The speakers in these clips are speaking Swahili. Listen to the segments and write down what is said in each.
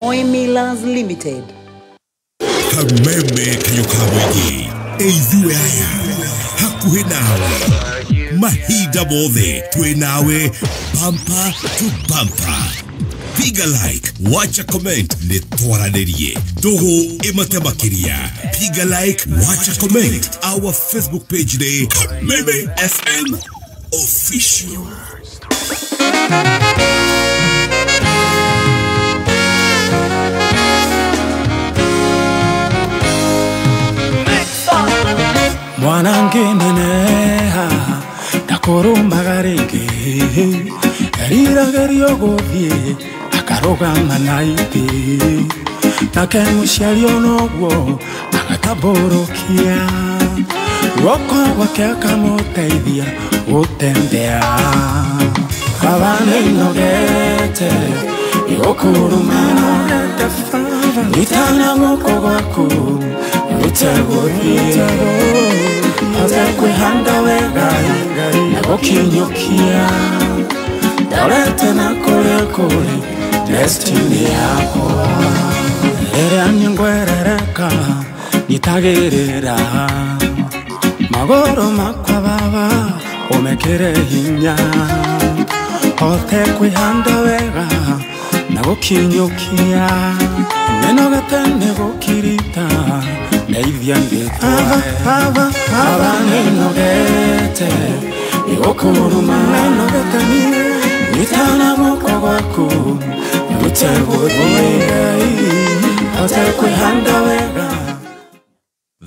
Moi Millers Limited. Kameme kayokamwegi eithuĩ aya hakuhĩ nawe mahinda mothe twĩ nawe bumper to bumper. Piga like, wacha comment, nĩ twaranĩrie ndũgũ ĩmate makĩria. Piga like, wacha comment, our Facebook page nĩ Kameme FM Official. Mwanangineneha ndakurumaga rĩngĩ eriragĩrio gũthiĩ akarũgama na itĩ nake mũciari onoguo agatambũrũkia guoko gwake akamũteithia gũtembea. Baba nĩnogete nĩgũkũruma nyitana guoko gwaku rute gũthiĩ hote kwĩhanda wega na gũkinyũkia ndorete na kũrĩa kũrĩ destiny yakwa. Rĩrĩa nĩngwerereka nyitagĩrĩra magũrũ makwa baba ũmekĩre hinya hote kwĩhanda wega na gũkinyũkia nĩnogete nĩgũkirita ndeithia ngĩtware. Baba nĩnogete nĩgũkũruma nyitana guoko gwaku rute gũthiĩ hote kwĩhanda wega.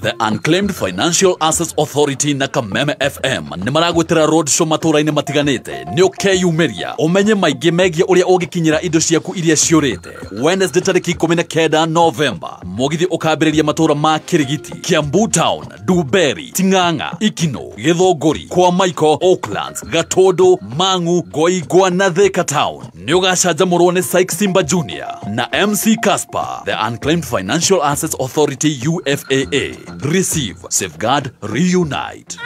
The Unclaimed Financial Assets Authority na Kameme FM nĩ maragwĩtĩra road show matũra-inĩ matiganĩte. Nĩ ũkeyumĩria ũmenye maingĩ megiĩ ũrĩa ũngĩkinyĩra indo ciaku iria ciũrĩte. Wednesday tarĩki 19 November mũgithi ũkambĩrĩria matũra ma Kirigiti, Kiambu Town, Duberi, Ting'ang'a, Ikino, Gĩthũngũri, kwa Michael, Oaklands, Gatũndũ, Mang'u, Goigwa na Thika Town. Nĩ ũgacanjamũrwo nĩ Syke Simba Junior na MC Casper. The Unclaimed Financial Assets Authority UFAA. Receive, safeguard, reunite.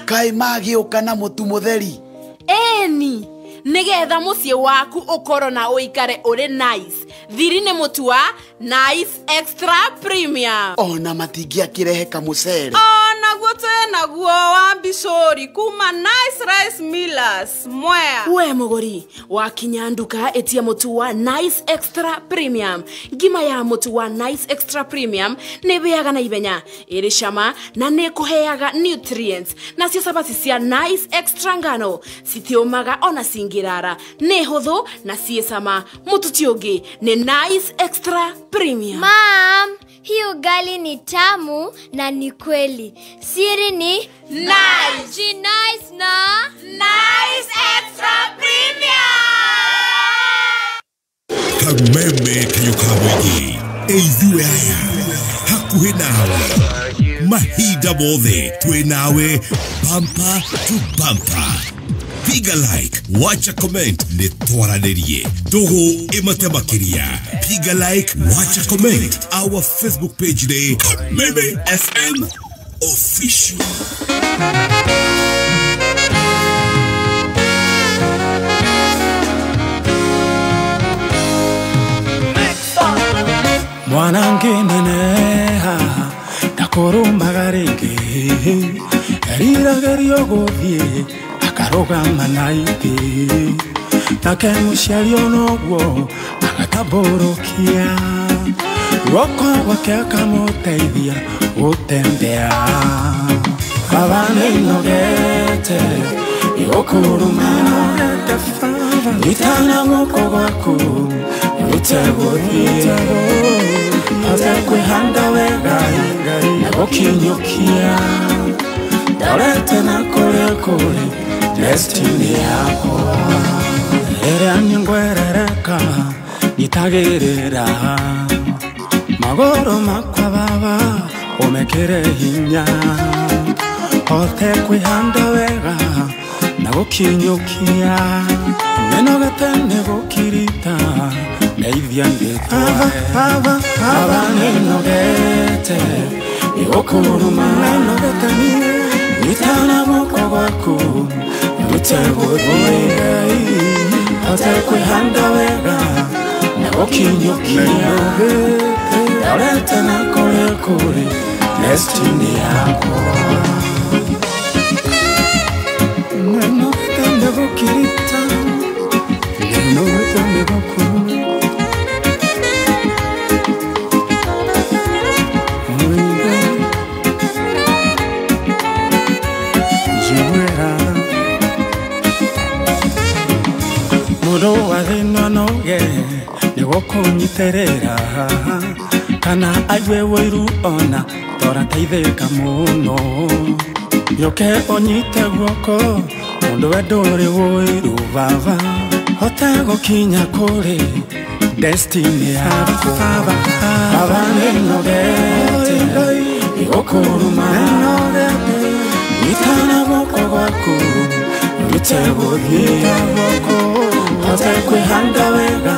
Kai magĩũka na mũtu mũtheri. Eni nĩgetha mũciĩ waku ũkorwo na ũikare ũrĩ nice. Thiri nĩ mũtu wa Nice Extra Premium. Ona matingĩakĩrehe kamũcere. Onaguo twĩnaguo wa mbicũri kuma Nice Rice Millers Mwea. We mũgũri wakinya nduka ĩtia mũtu wa Nice Extra Premium. Ngima ya mũtu wa Nice Extra Premium nĩ ĩhĩaga na ihenya, ĩrĩ cama na nĩ ĩkũheaga nutrients. Nacio cabaci cia Nice Extra ngano citiũmaga ona cingĩrara, nĩ hũthũ na ciĩ cama. Mũtu ti ũngĩ nĩ Nice Extra Premium. Mom, hii ugali ni tamu na ni kweli. Siri ni Nice. Nice na Nice Extra Premium. Kameme kayokamwegi eithuĩ aya hakuhĩ nawe mahinda mothe twĩ nawe bumper to bumper. Piga like, wacha comment, nĩ twaranĩrie ndũgũ ĩmate makĩria. Piga like, wacha comment, our Facebook page nĩ Kameme FM Official. Mwanangineneha ndakurumaga rĩngĩ eriragĩrio gũthiĩ akarũgama na itĩ nake mũciari onoguo agatambũrũkia guoko gwake akamũteithia gũtembea. Baba nĩnogete nĩgũkũruma nyitana guoko gwaku rute gũthiĩ hote kwĩhanda wega na gũkinyũkia ndorete na kũrĩa kũrĩ destiny yakwa. Rĩrĩa nĩngwerereka nyitagĩrĩra magũrũ makwa baba ũmekĩre hinya hote kwĩhanda wega na gũkinyũkia nĩnogete nĩgũkirita ndeithia ngĩtware. Baba nĩnogete nĩgũkũruma gwaku rute gũthiĩ hote kwĩhanda wega na gũkinyũkia ndorete na kũrĩa kũrĩ destiny yakwa nĩnogete nĩgũkirita nĩnogete nĩgũkuru Mũndũ wa thĩna noge nĩgũkũnyitĩrĩra kana aigue ũiru ona torateithĩka mũno yũke ũnyite guoko mũndũ we ndũrĩ ũiru baba hote gũkinya kũrĩ destiny yakwa baba nĩnogete nĩgũkũruma nyitana guoko gwaku rute gũthiĩ hote kwĩhanda wega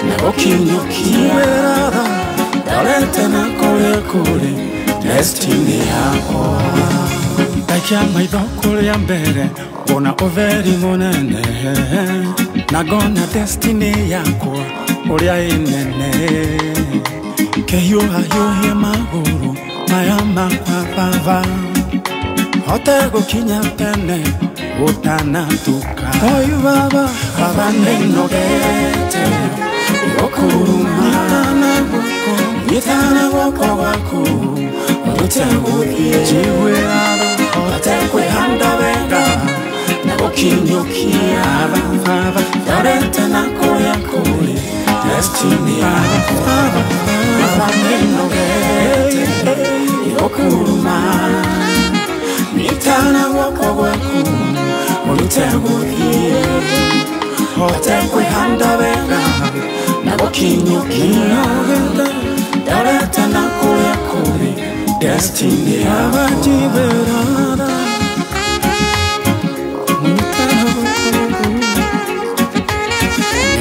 na gũkinyũkia ndorete na kũrĩa kũrĩ destiny yakwa ndaikia maitho kũrĩa mbere ngona ũtheri mũnene na ngona destiny yakwa ũrĩa ĩnene kĩhiũhahiũhie magũrũ maya makwa baba hote gũkinya tene gũtanatuka oi baba baba nĩnogete nĩgũkũruma nyitana guoko gwaku rute gũthiĩ njiguĩra hote kwĩhanda wega na gũkinyũkia baba ndorete na kũrĩa kũrĩ destiny yakwa baba nĩnogete nĩgũkũruma nyitana guoko gwaku rute gũthiĩ hote kwĩhanda wega na gũkinyũkia ndorete na kũrĩa kũrĩ destiny yakwa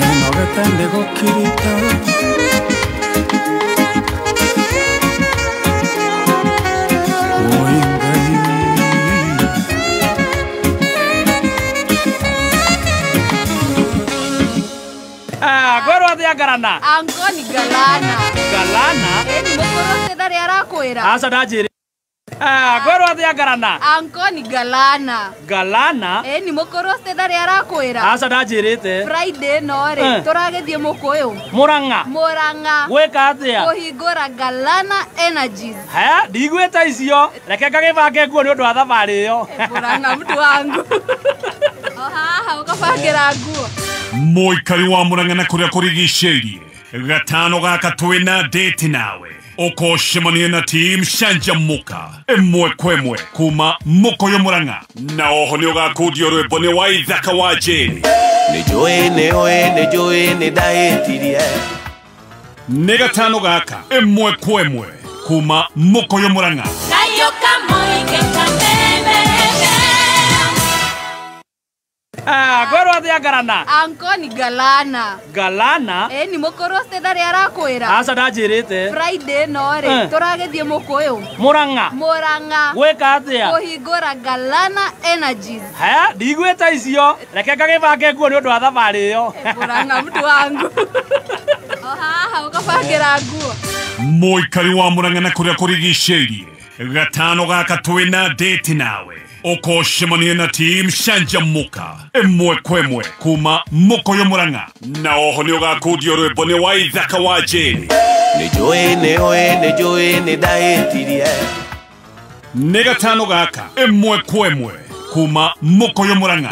nĩnogete nĩgũkirita Oi Ngai Ngwĩrwo atĩa Ngarana? Anko ni Galana. Galana? Ĩni mũkũrũ ũrĩa arakwĩra. Aca ndanjĩrĩ. Ngwĩrwo atĩa Ngarana? Anko ni Galana. Galana? Ĩni mũkũrũ ũrĩa arakwĩra. Aca ndanjĩrĩte. Friday no rĩ tũragĩthiĩ Mũkũyũ. Mũrang'a. Mũrang'a. Gwĩka atĩa? Kũhingũra Galana Energies. Haya, ndiguĩte icio. Reke ngagĩbange nguo nĩ ũndũ wa thabarĩ ĩyo. Mũrang'a mtu wangu. O haha ũkabangĩra nguo. Mũikari wa Mũrang'a na kũrĩa kũrigicĩirie gatano gaka twĩna date nawe ũkũcemania na team Canjamũka ĩmwe kwa ĩmwe kuma Mũkũyũ Mũrang'a na oho nĩ ũgakundio rwĩmbo nĩ Waithaka wa Jane nĩnjũĩ nĩũĩ nĩnjũĩ nĩndahĩtirie nĩ gatano gaka ĩmwe kwa ĩmwe kuma Mũkũyũ Mũrang'a Ngwĩrwo atĩa Ngarana? Anko ni Galana. Galana? Ĩni mũkũrũ ũrĩa arakwĩra. Aca ndanjĩrĩte. Friday no rĩ tũragĩthiĩ Mũkũyũ. Mũrang'a. Mũrang'a. Gwĩka atĩa? Kũhingũra Galana Energies. Haya, ndiguĩte icio. Reke ngagĩbange nguo nĩ ũndũ wa thabarĩ ĩyo. Mũrang'a mtu wangu. O haha ũkabangĩra nguo. Mũikari wa Mũrang'a na kũrĩa kũrigicĩirie gatano gaka twĩna date nawe ũkũcemania na team Canjamũka ĩmwe kwa ĩmwe kuma Mũkũyũ Mũrang'a na oho nĩ ũgakundio rwĩmbo nĩ Waithaka wa Jane nĩnjũĩ nĩũĩ nĩnjũĩ nĩndahĩtirie nĩ gatano gaka ĩmwe kwa ĩmwe kuma Mũkũyũ Mũrang'a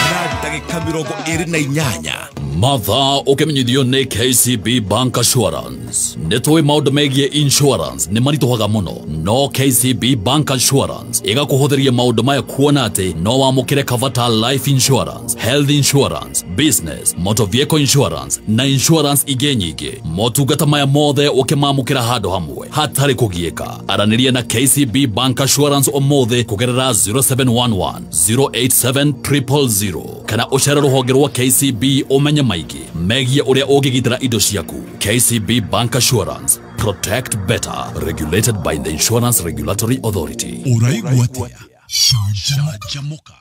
na ndagĩka 28 Mathaa ũkĩmenyithio nĩ KCB Bank Assurance. Nĩ tũĩ maũndũ megiĩ insurance nĩ maritũhaga mũno, no KCB Bank Assurance ĩgakũhũthĩria maũndũ maya kuona atĩ no wamũkĩre cover ta life insurance, health insurance, business, motor vehicle insurance na insurance ingĩ nyingĩ. Motungata maya mothe ũkĩmamũkĩra handũ hamwe hatarĩ kũgiĩka. Aranĩria na KCB Bank Assurance ũmũthĩ kũgerera 0711 087 000 kana ũcere rũhonge rwa KCB ũmenye maingĩ megiĩ ũrĩa ũngĩgitĩra indo ciaku. KCB Bank Assurance, Protect better. Regulated by the Insurance Regulatory Authority. Ũraigua atĩa? Canjamũka.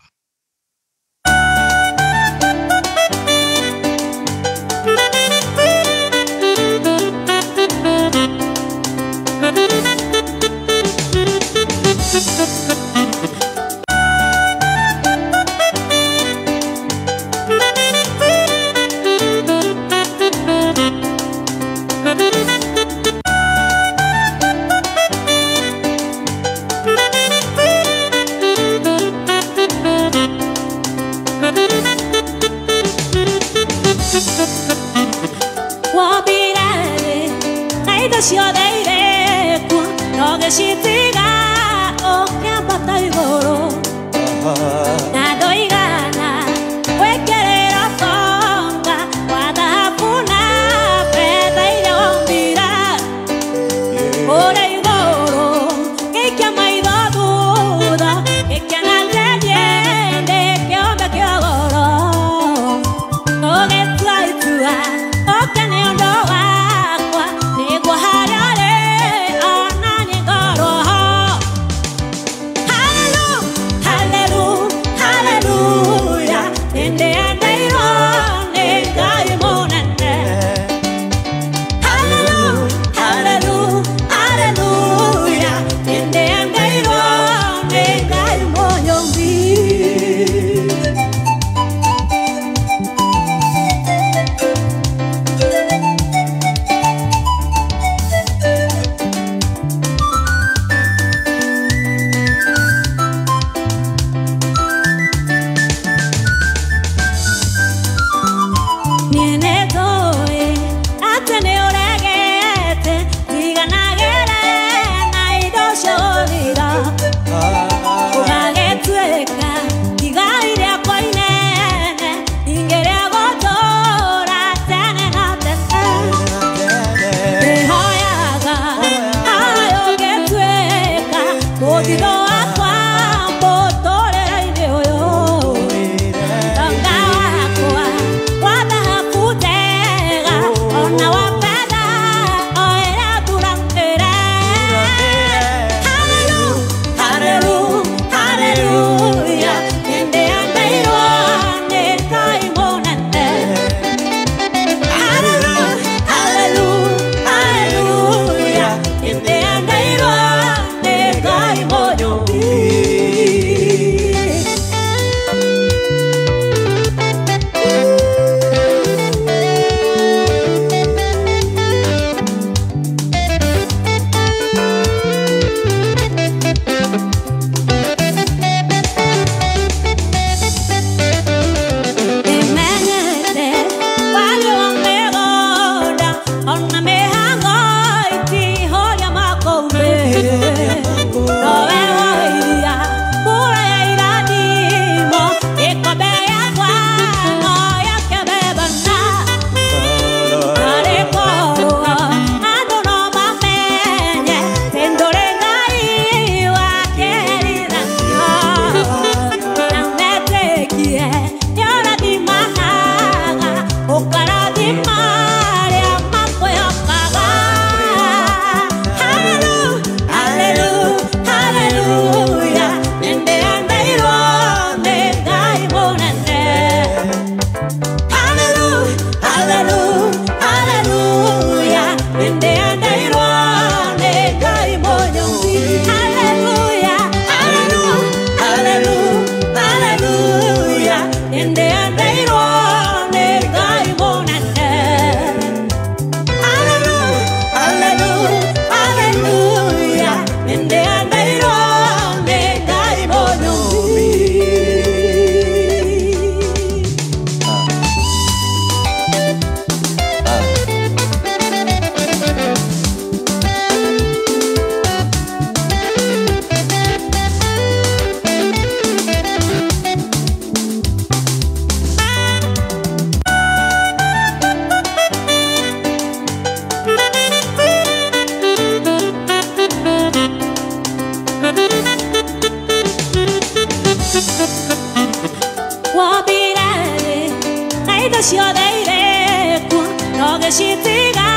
Indo ciothe irĩkuo no gĩcitiga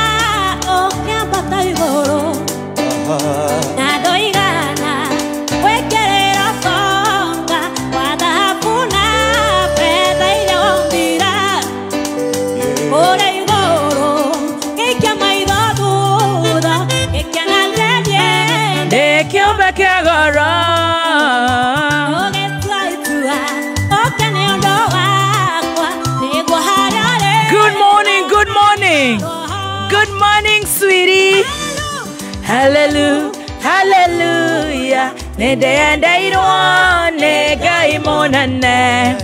ũkĩambata igũrũ. kĩombe kĩa goro. Good morning, good morning. Good morning, sweetie. Hallelujah, hallelujah. Nĩndendeirwo nĩ Ngai mũnene.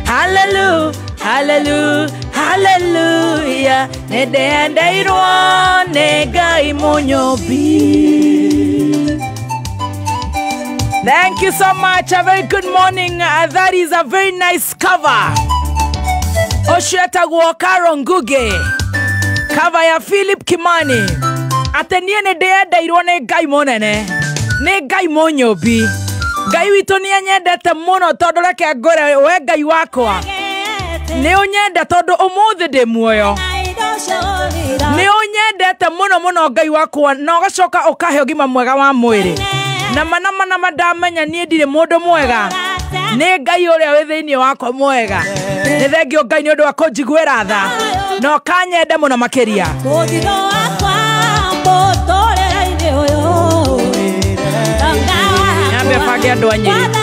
Hallelujah, hallelujah, hallelujah. Nĩndendeirwo nĩ Ngai mũnyũmbi. Thank you so much. A very good morning. That is a very nice cover. Ũcio etagwo Caro Ngugi. Cover ya Philip Kimani. Atĩ niĩ nĩndĩendeirwo nĩ Ngai mũnene. Nĩ Ngai mũnyũmbi. Ngai witũ nĩ anyendete mũno tondũ reke ngũre we Ngai wakwa. Nĩ ũnyende tondũ ũmũthĩ ndĩ muoyo. Nĩ ũnyendete mũno mũno Ngai wakwa na ũgacoka ũkahe ũgima mwega wa mwĩrĩ. Na mana mana ndamenya niĩ ndirĩ mũndũ mwega. Nĩ Ngai ũrĩa wĩ thĩinĩ wakwa mwega. Nĩ thengio Ngai nĩ ũndũ wa kũnjiguĩra tha na ũkanyenda mũno makĩria. Nyambe bange andũ a Nyĩrĩ.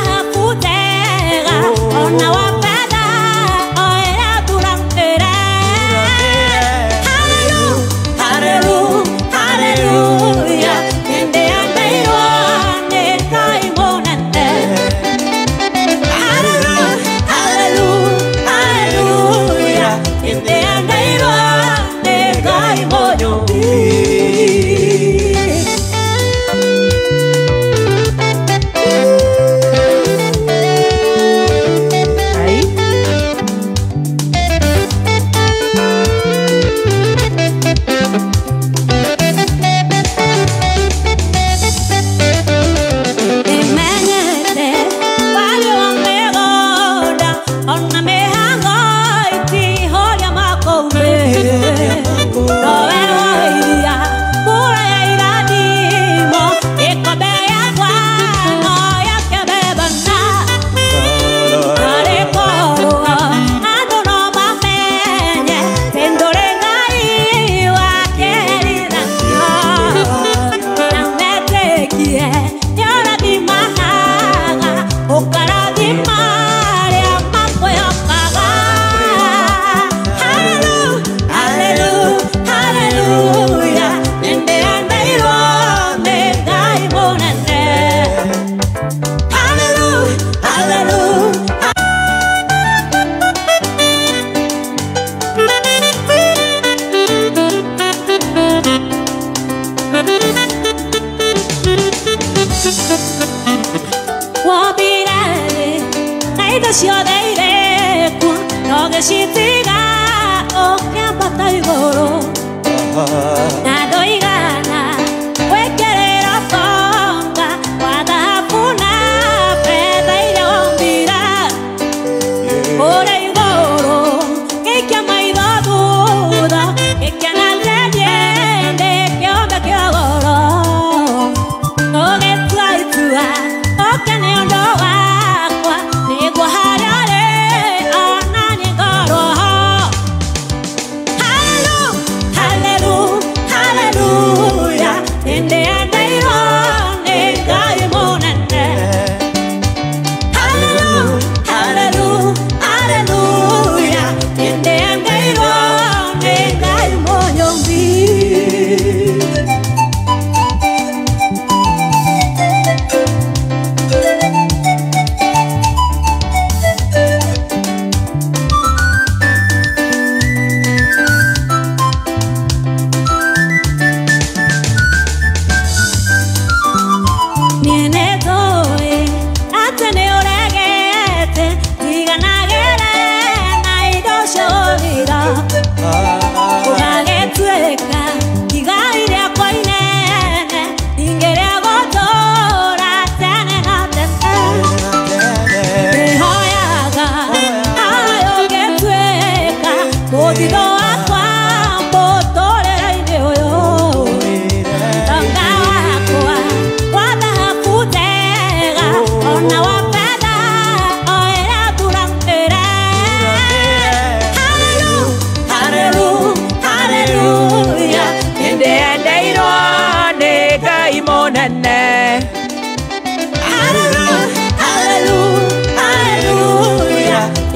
Nĩ Ngai mũnene.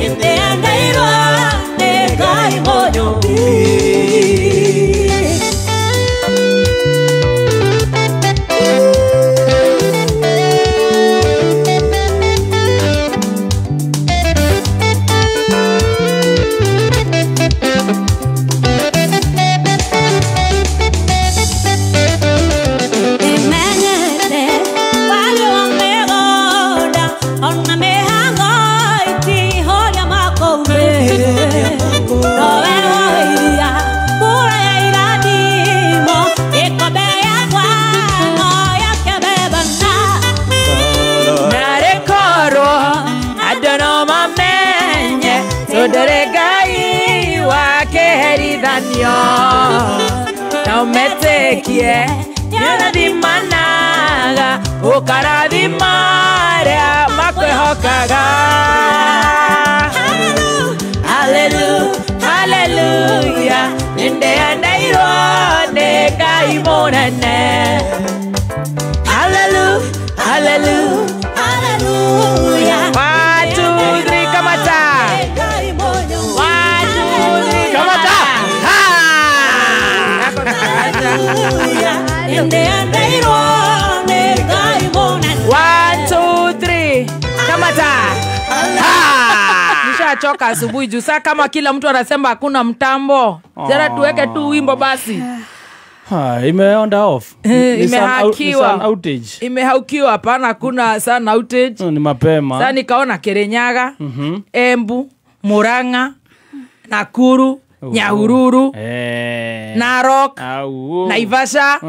Nĩndeandeirwo nĩ Ngai mũnyũmbi. Nĩmenyete wali wa mĩgũnda ona mĩhang'o itihoria makũmbĩ. Nowe woiria mbura ya irathimo, gĩkombe gĩakwa no gĩakĩbebana. Narĩ korwo andũ no mamenye tondũ Ngai wa kĩherithanio no metĩkie nĩũrathimanaga ũkarathima arĩa makwĩhokaga. Hallelujah, hallelujah, nĩndeandeirwo nĩ Ngai mũnene. Hallelujah, hallelujah, hallelujah. 1, 2, 3, kamata. 1, 2, 3, kamata. Hallelujah, nĩndeandeirwo nĩ Ngai mũnene. 1, 2, 3, kamata. Nishachoka asubuhi juu saa kama kila mtu anasema hakuna mtambo. Jara tuweke tu wimbo basi. Imeonda off. Imehakiwa. Ni outage. Imehaukiwa, hapana hakuna sana outage. Ni mapema. Sasa nikaona Kirinyaga, Embu, Murang'a, Nakuru, Nyahururu, Narok, Naivasha.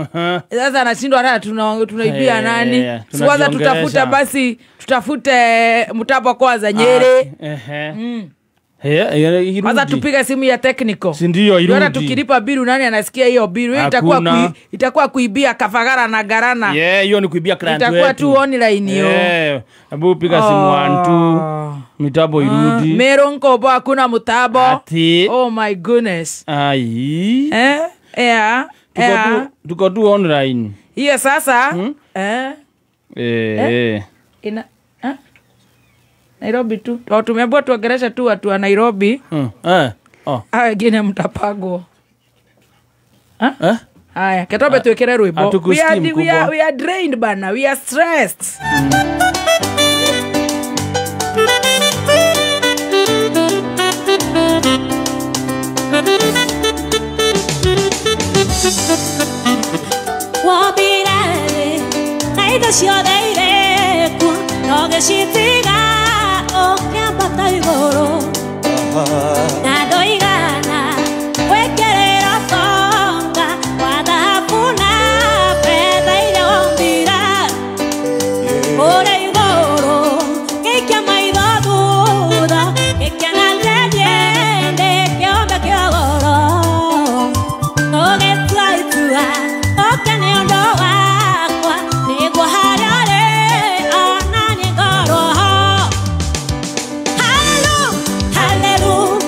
Sasa nashindwa hata tunaibia nani. Kwanza tutafuta basi, tutafute mtambo kwanza Nyeri. Kwanza tupige simu ya technical. Si ndio irudi. Ndio tukilipa bill nani anasikia hiyo bill? Hiyo itakuwa kuibia kafagara na garana. Yeah, hiyo ni kuibia client wetu. Itakuwa tu online hiyo. Yeah, hebu piga simu 1 2 mitambo irudi. Meru Nkobo hakuna mtambo. Ati. Oh my goodness. Ai. Yeah. Tuko tu online. Hiyo sasa. Ina Nairobi tu. Tumeambiwa tuongeleshe tu watu wa Nairobi. Wengine mtapagwa. Haya, ketobe tuwekere rwimbo. We are drained bana. We are stressed. Wobirere, na indo ciothe irĩ kuo, no gĩcitiga ũkĩambata igũrũ. Na ndũigana gwĩkĩrĩra ũtonga wa thahabu na betha iria wombire. Kũrĩa igũrũ ngĩikia maitho thutha, ngĩkĩona atĩ niĩ ndĩ kĩũmbe kĩa goro. Ũgĩtua itua ũke nĩ ũndũ wakwa, nĩguo harĩa ũrĩ ona niĩ ngorwo ho. Hallelujah, hallelujah,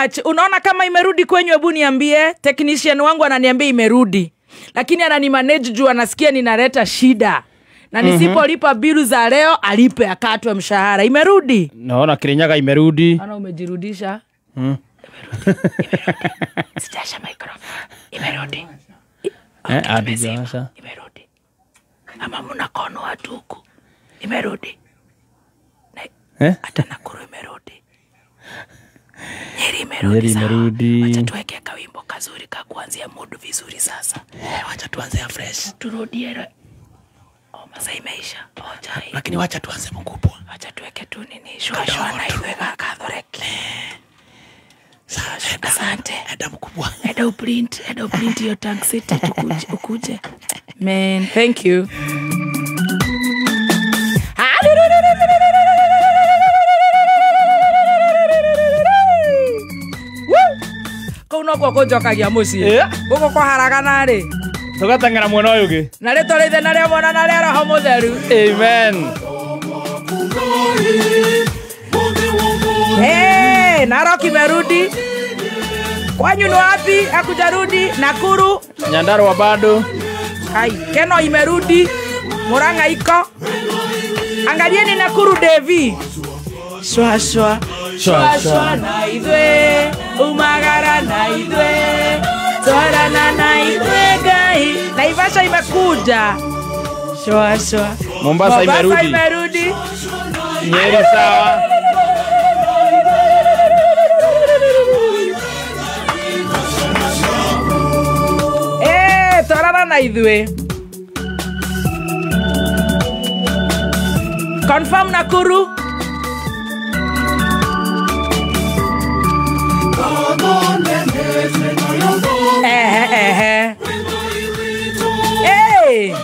much. Unaona kama imerudi kwenyu, hebu niambie. Technician wangu ananiambia imerudi, lakini ananimanage juu anasikia ninaleta shida. Na nisipolipa bilu za leo alipe akatwe mshahara. Imerudi? Naona Kirinyaga imerudi. Naona umejirudisha. Imerudi. Imerudi. Sijasha microphone. Imerudi. Okay, imerudi. Ama mna kono watu huku. Imerudi. Hata Nakuru imerudi. Nyeri imerudi. Nyeri. Wacha tuweke kawimbo kazuri ka kuanzia mood vizuri sasa. Wacha tuanze fresh. Turudie. Oh, masaa imeisha. Oh, chai. Lakini wacha tuanze mkubwa. Wacha tuweke tu nini? Shwa shwa na iwe kadhoreki. Asante. Eda mkubwa. Eda uprint hiyo tank city ukuje. Man, thank you. Kau no kwa kũnjokagia mũciĩ. Gũkũ kwaharagana rĩ. Tũgateng'era mwena ũyũ ũngĩ. Na rĩtwa rĩa Ithe na rĩa Mwana na rĩa Roho Mũtheru. Amen. Hey, Narok imerudi. Kwanyu ni wapi? Hakujarudi. Nakuru. Nyandarua bado. Hai, Keno imerudi. Murang'a iko. Angalieni Nakuru Devi. Shwa shwa. Shwa shwa na idwe. Umagara na idwe. Twarana na idwe gai. Naivasha imekuja. Shwa shwa. Mombasa imerudi. Mombasa imerudi. Nyeri sawa. Twarana na idwe. Confirm Nakuru. Hey.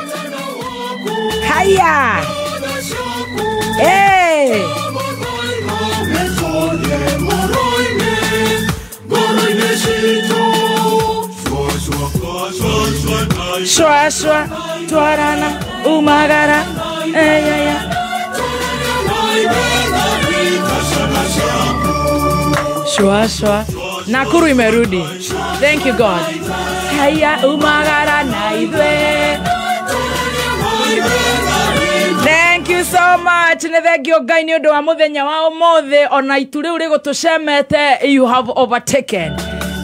Haya. Hey. Shwa shwa twarana umagara. Hey, Shwa shwa. Nakuru imerudi. Thank you God. Haya umagara na idwe. Thank you so much. Nĩ thengio Ngai nĩ ũndũ wa mũthenya wa ũmũthĩ, ona itu rĩu rĩgũtũcemete, you have overtaken.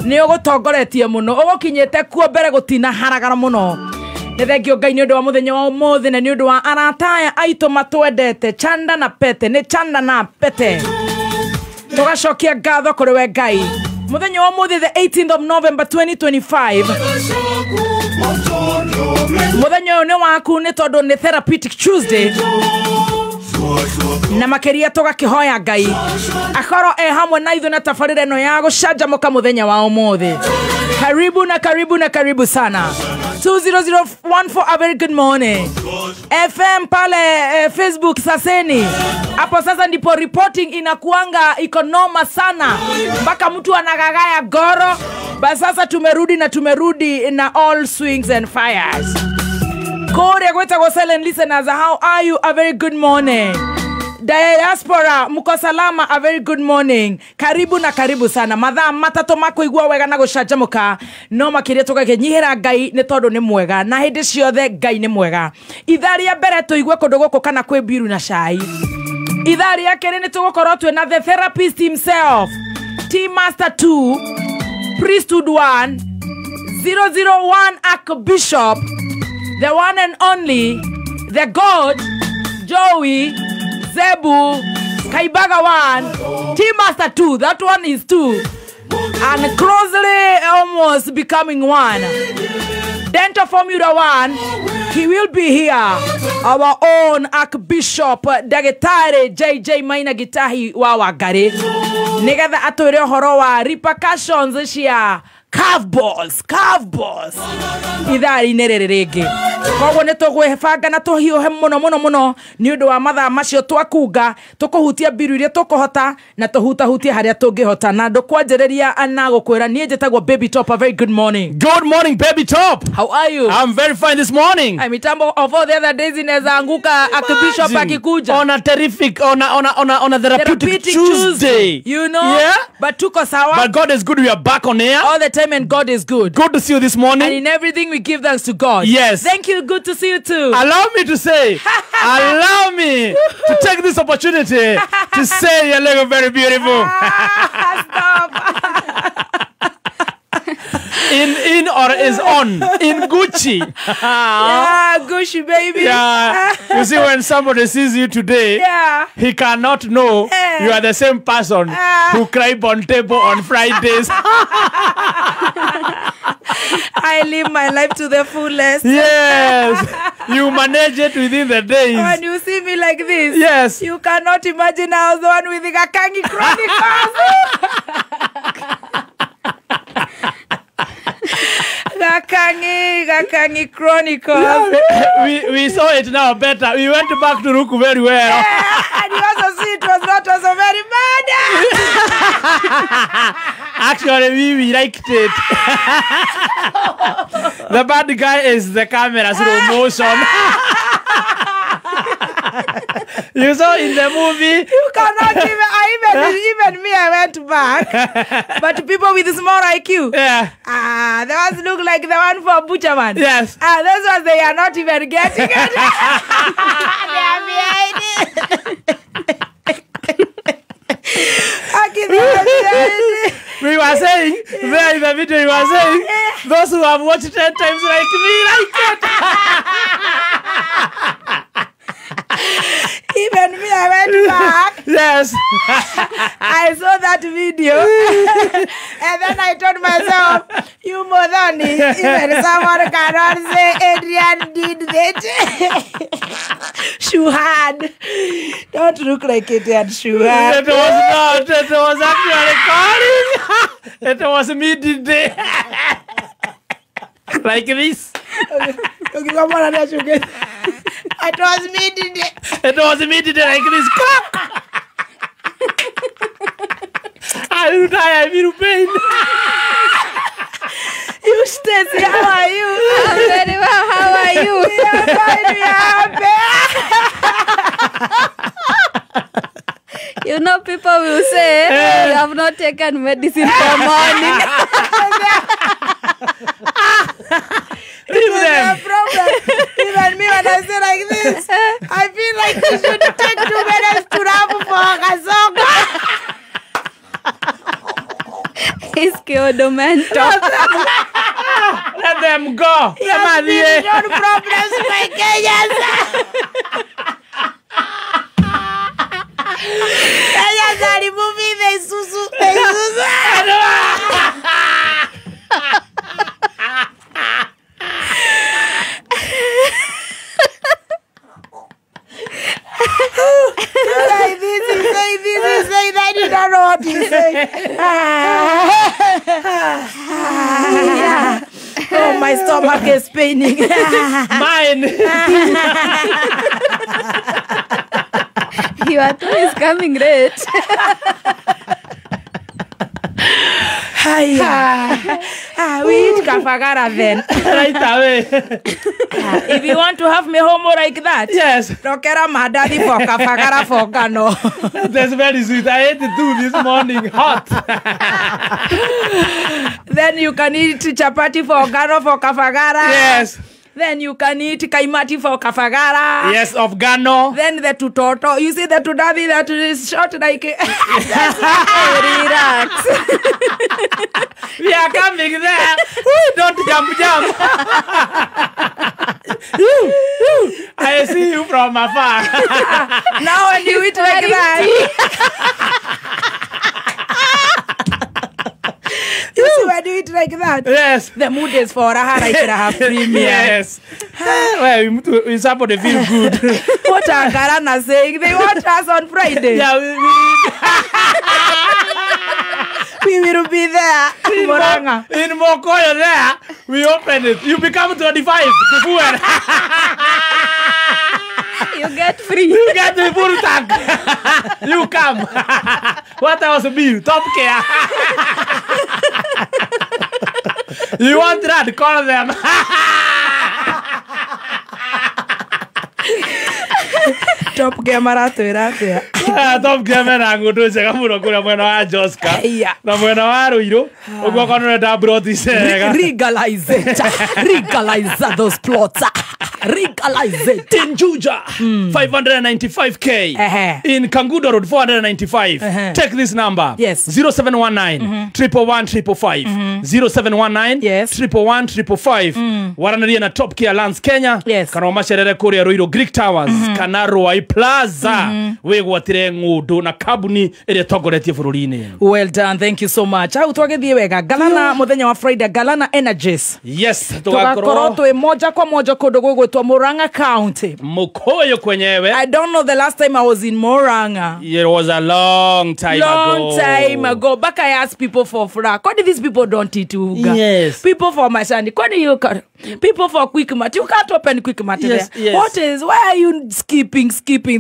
Nĩ ũgũtongoretie mũno, ũgũkinyĩte kuo mbere gũtina haragara mũno. Nĩ thengio Ngai nĩ ũndũ wa mũthenya wa ũmũthĩ na nĩ ũndũ wa arata aya aitũ matwendete, Chanda na Pete, nĩ Chanda na Pete. Tũgacokia ngatho kũrĩ we Ngai. Mũthenya wa ũmũthĩ, the 18th of November 2025. Mũthenya ũyũ nĩ waku nĩ tondũ nĩ Therapeutic Tuesday. Na makĩria tũgakĩhoya Ngai akorwo e hamwe na ithuĩ na tabarĩra ĩno ya gũcanjamũka mũthenya wa ũmũthĩ. Karibu na karibu na karibu sana. 20014, a very good morning. FM pale Facebook saseni. Hapo sasa ndipo reporting inakuanga iko noma sana. Mpaka mtu anagagaya goro. Basi sasa tumerudi na tumerudi na all swings and fires. Kore gwetagwo silent listeners, how are you? A very good morning. Diaspora, mko salama? A very good morning. Karibu na karibu sana. Mathaa matatũ makuigua wega na gũcanjamũka, no makĩria tũgakĩnyihĩra Ngai nĩ tondũ nĩ mwega, na hĩndĩ ciothe Ngai nĩ mwega. Ithaa rĩa mbere tũigue kũndũ gũkũ kana kwĩ mbiru na cai. Ithaa rĩa kerĩ nĩ tũgũkorwo twĩna the therapist himself, T Master 2, Priesthood 1, 001 Archbishop, the one and only, the God, Joey Zebu Kaibaga 1, T Master 2, that one is 2, and closely almost becoming 1. Dental Formula 1, he will be here. Our own Archbishop Dagetare JJ Maina Gitahi wa Wangari, nigetha atwire ũhoro wa repercussions cia curveballs ithaa-inĩ rĩrĩ rĩngĩ. Koguo nĩ tũgwĩbanga na tũhiũhe mũno mũno mũno nĩ ũndũ wa mathaa macio twakunga tũkũhutia mbiru iria tũkũhota na tũhutahutie harĩa tũngĩhota na ndũkwanjĩrĩria na gũkwĩra niĩ njĩtagwo Baby Top. A very good morning. Good morning, Baby Top. How are you? I'm very fine this morning. Ay, mitambo of all the other days inaweza anguka Archbishop akikuja. On a terrific, on a therapeutic Tuesday. You know? Yeah. But tuko sawa. But God is good. We are back on air. All the time, and God is good. Good to see you this morning. And in everything we give thanks to God. Yes. Thank you. Good to see you too. Allow me to say, allow me to take this opportunity to say you're looking very beautiful. Stop. In or is on in Gucci. Yeah, Gucci baby. Yeah. You see, when somebody sees you today, yeah, he cannot know you are the same person who cried on table on Fridays. I live my life to the fullest. Yes. You manage it within the days. When you see me like this, yes, you cannot imagine I was the one with the Gakangi Chronicles. Gakangi Chronicles. Yeah, we saw it now better. We went back to Ruku very well. Yeah, and you also see it was not also very bad. Actually, we liked it. The bad guy is the camera slow motion. You saw in the movie. You cannot even me, I went back. But people with small IQ, yeah, the ones look like the one for Butcherman. Yes. Those ones, they are not even getting it. They are behind it. We were saying there in the video, we were saying those who have watched 10 times like me like it. Even me, I went back. Yes. I saw that video. And then I told myself, you Modoni, even someone cannot say Adrian did that. Shuhad. Don't look like Adrian Shuhad. It was not. It was actually calling. It was me today. Like this. It was me today. It was me today, like this. I will die. I feel pain. You Stacy, how are you? I'm very well. How are you? We are fine. We are happy. You know, people will say you have not taken medicine for morning. Leave them. Problem. Even me, when I say like this, I feel like you should take 2 minutes to rap for Kasongo. He's Keodomento. Let them go. Yes, problems, my Kenyans. Kenyans are removing the susu. The susu. Say this, you say this, you say that, you don't know what you say. Yeah. Oh, my stomach is paining. Mine. Your two is coming late. We eat kafagara then. Right away. If you want to have me homo like that, yes. Rokera madadi for kafagara for Gano. That's very sweet. I ate two this morning, hot. Then you can eat chapati for Gano for kafagara. Yes. Then you can eat kaimati for kafagara. Yes, of Gano. Then the tutoto. You see the tudavi that is short like. Relax. We are coming there. Ooh, don't jump, jump. I see you from afar. Now when you eat like that. You see when you eat like that? Yes. The mood is for Raha like Raha Premium. Yes. Well, we somebody feel good. What are Karana saying? They want us on Friday. Yeah, We will be there. Murang'a. In Mokoyo there, we open it. You become 25 to fuel. You get free. You get the full tank. You come. What else be? Top Care. You want that? Call them. Top Gear maratwĩra atĩa? Top Gear mena ng'ũndũ njega mũno kũrĩa mwena wa Joska na mwena wa Ruiru ũguo korwo nĩũrenda mburoti cega. Legalize it. Legalize those plots. Legalize it. In Juja 595k. In Kangudo Road 495. Take this number. Yes. 0719 111 555. 0719 111 555. Waranĩrie na Top Care Lands Kenya. Yes. Kana ũmacerere kũrĩa Ruiru Greek Towers kana Ruai Plaza wĩgwatĩre ng'ũndũ na kambuni ĩrĩa ĩtongoretie bũrũri-inĩ. Well done, thank you so much. Hau twagĩthiĩ wega. Galana mũthenya wa Friday, Galana Energies. Yes, tugakorwo twĩ moja kwa moja kũndũ gũgwĩtwo Murang'a County. Mukoyo kwenyewe. I don't know the last time I was in Murang'a. It was a long time ago. Long time ago. Back I asked people for fura. Kwani these people don't eat uga? Yes. People for mashani. Kwani you can, people for Quick Mart. You can't open Quick Mart yes, there. Yes. What is, why are you skipping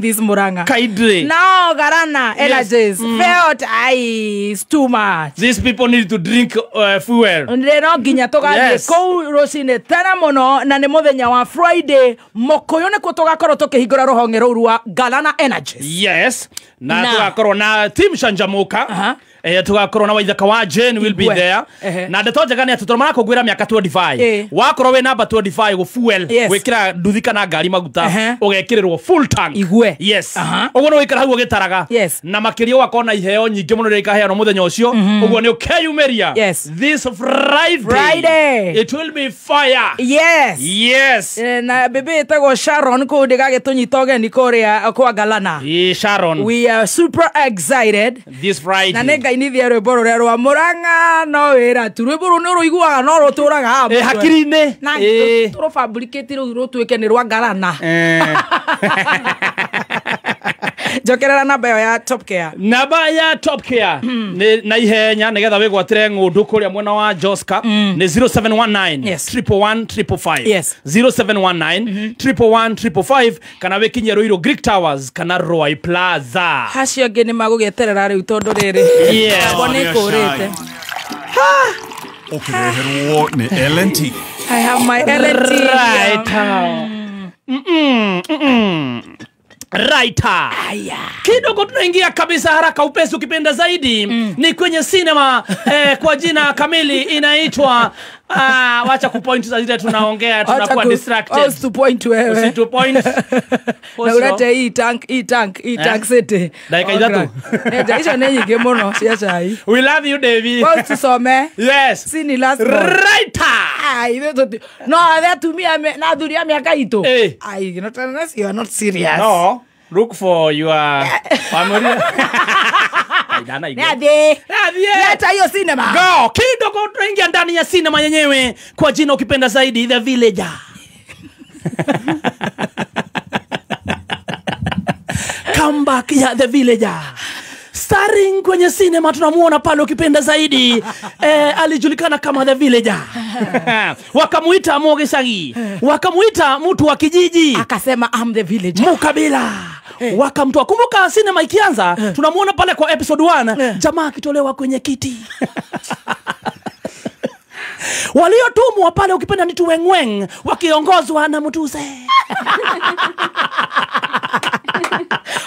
this Murang'a? Kaidre. Now Galana Energies. Yes. Felt it's too much. These people need to drink fuel. No nginya tũgathiĩ kũu rũcinĩ tene mũno na nĩ mũthenya wa Friday Mokoyo nĩkuo tũgakorwo tũkĩhingũra rũhonge rũu rwa Galana Energies. Yes. Na tũgakorwo na team Shanjamuka. Tugakorwo na Waithaka wa Jane will be there. Na ndeto njega nĩ atĩ tondũ marakũngũĩra mĩaka 25 wakorwo wĩ namba 25 gũ fuel gwĩkĩra nduthi kana ngari maguta ũgekĩrĩrwo full tank. Igue. Yes. Ũguo nĩ ũgũikara hau ũgĩtaraga. Na makĩria ũgakorwo na iheo nyingĩ mũno iria ikaheanwo mũthenya ũcio. Ũguo nĩ ũkeyumĩria. This Friday it will be fire. Yes. Yes. Na bebe ĩtagwo Sharon kũu ndĩgagĩtũnyita ũgeni kũrĩa kwa Galana. Sharon. We are super excited. This Friday. Na nĩ ngainithia rwĩmbo rũrĩa rwa Murang'a no wĩra tu. Rwĩmbo rũu nĩ ũrũiguaga no rũtũraga haha mũtwe. Hakiri-inĩ. Na tũrũfabricate rũu rũtuĩke nĩ rwa Galana. Njokerera namba ĩyo ya Top Care. Namba ya Top Care na ihenya nĩgetha wĩgwatĩre ng'ũndũ kũrĩa mwena wa Joska nĩ 0719 111 555. 0719 111 555 kana wĩkinyie Ruiru Greek Towers kana Ruai Plaza. Hacio angĩ nĩ magũgĩeterera rĩu tondũ rĩrĩ nĩ kũrĩte. Ũkĩreherwo nĩ L&T. I have my L&T. Right. Right. Kidogo tunaingia kabisa haraka upesi ukipenda zaidi ni kwenye cinema kwa jina kamili inaitwa wacha kupoint za zile tunaongea tunakuwa distracted. Usitupoint wewe. Usitupoint. Na ulete hii tank hii tank hii tank city. Dakika itatu. Nenda hizo ni nyingi muno cia chai. We love you Davy. Wewe tusome. Yes. Si ni last one. Right. Ai no atumia na athuri a miaka itu. Ai not unless you are not serious. No. Look for your family. Leta hiyo cinema. Go. Kidogo tunaingia ndani ya cinema yenyewe kwa jina ukipenda zaidi The Villager. Comeback ya The Villager. Starring kwenye cinema tunamuona pale ukipenda zaidi alijulikana kama The Villager. Wakamuita Mogesagi, wakamuita mtu wa kijiji, akasema I'm the villager. Mukabila. Wakamtoa. Kumbuka cinema ikianza tunamuona pale kwa episode 1 jamaa akitolewa kwenye kiti. Waliotumwa pale ukipenda ni tuwengweng wakiongozwa na Mutuse.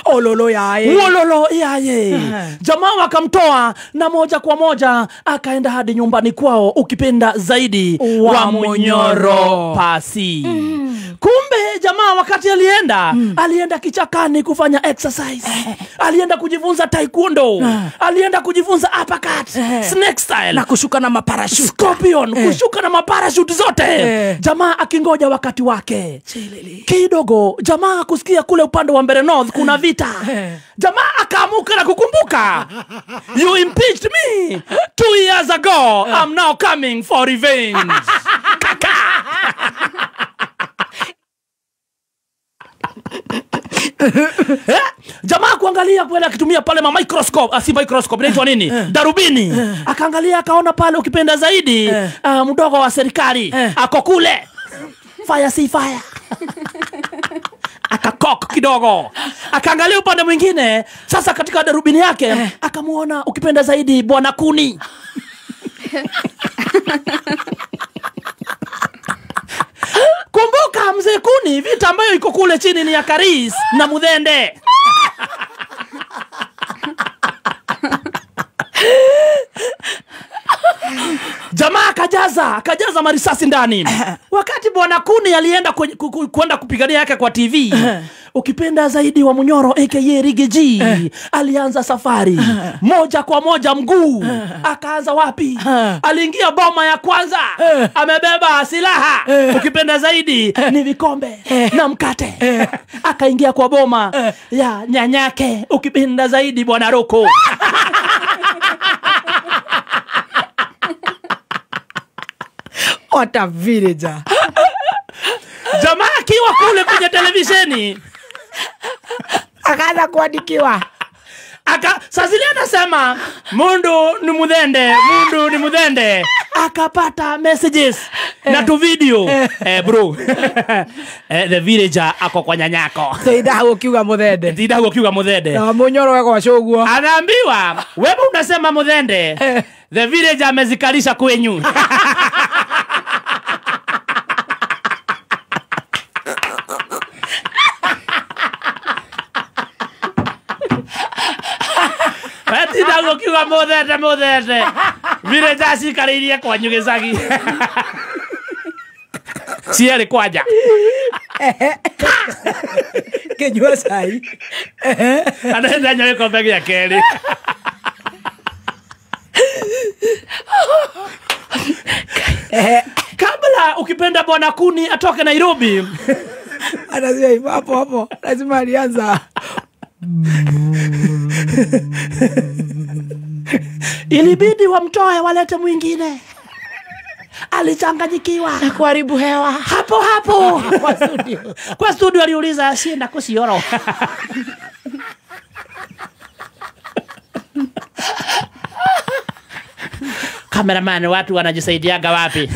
Ololo yaye. Ololo yaye. Jamaa wakamtoa na moja kwa moja akaenda hadi nyumbani kwao ukipenda zaidi wa Munyoro Pasi. Kumbe jamaa wakati alienda, alienda kichakani kufanya exercise. Alienda kujifunza taekwondo. Alienda kujifunza uppercut, snake style, na kushuka na maparachute. Scorpion, kushuka na maparachute zote. Jamaa akingoja wakati wake. Kidogo jamaa kusikia kule upande wa Mbere North kuna vita. Jamaa akaamuka na kukumbuka, you impeached me 2 years ago. I'm now coming for revenge. Kaka. Jamaa kuangalia pale akitumia pale ma microscope, si microscope inaitwa nini? Darubini. Akaangalia akaona pale ukipenda zaidi mdogo wa serikali ako kule. Fire si fire. Akakok kidogo. Akaangalia upande mwingine, sasa katika darubini yake akamuona ukipenda zaidi Bwana Kuni. Kumbuka mzee Kuni, vita ambayo iko kule chini ni ya Karis na Mudhende. Jamaa akajaza marisasi ndani. Wakati Bwana Kuni alienda kwenda kupigania yake kwa TV, ukipenda zaidi wa Munyoro aka Riggy G alianza safari moja kwa moja mguu. Akaanza wapi? Aliingia boma ya kwanza, amebeba silaha, ukipenda zaidi ni vikombe na mkate. Akaingia kwa boma ya nyanyake, ukipenda zaidi Bwana Roko. What a villager. Jamaa akiwa kule kwenye televisheni akaanza kuandikiwa. Sasa anasema mundu ni mudhende, mundu ni mudhende. Akapata messages na tu video. Bro. The villager ako kwa nyanyako. Tinda ukiuga mudhende. Tinda ukiuga mudhende. Na Munyoro wego coguo. Anaambiwa, wewe unasema mudhende. The villager amezikalisha kwenyu. Tinda ukiuga mudhende mudhende. Villager acikarĩirie kwanyu gĩcagi. Cierĩ kwanja. Kĩnyua cai. Anenda nyua gĩkombe gĩa kerĩ. Kabla ukipenda Bwana Kuni atoke Nairobi. Anasema hapo hapo lazima alianza. Ilibidi wamtoe walete mwingine. Alichanganyikiwa na kuharibu hewa hapo hapo. Kwa studio. Kwa studio aliuliza sienda kusioro. Cameraman, watu wanajisaidiaga wapi?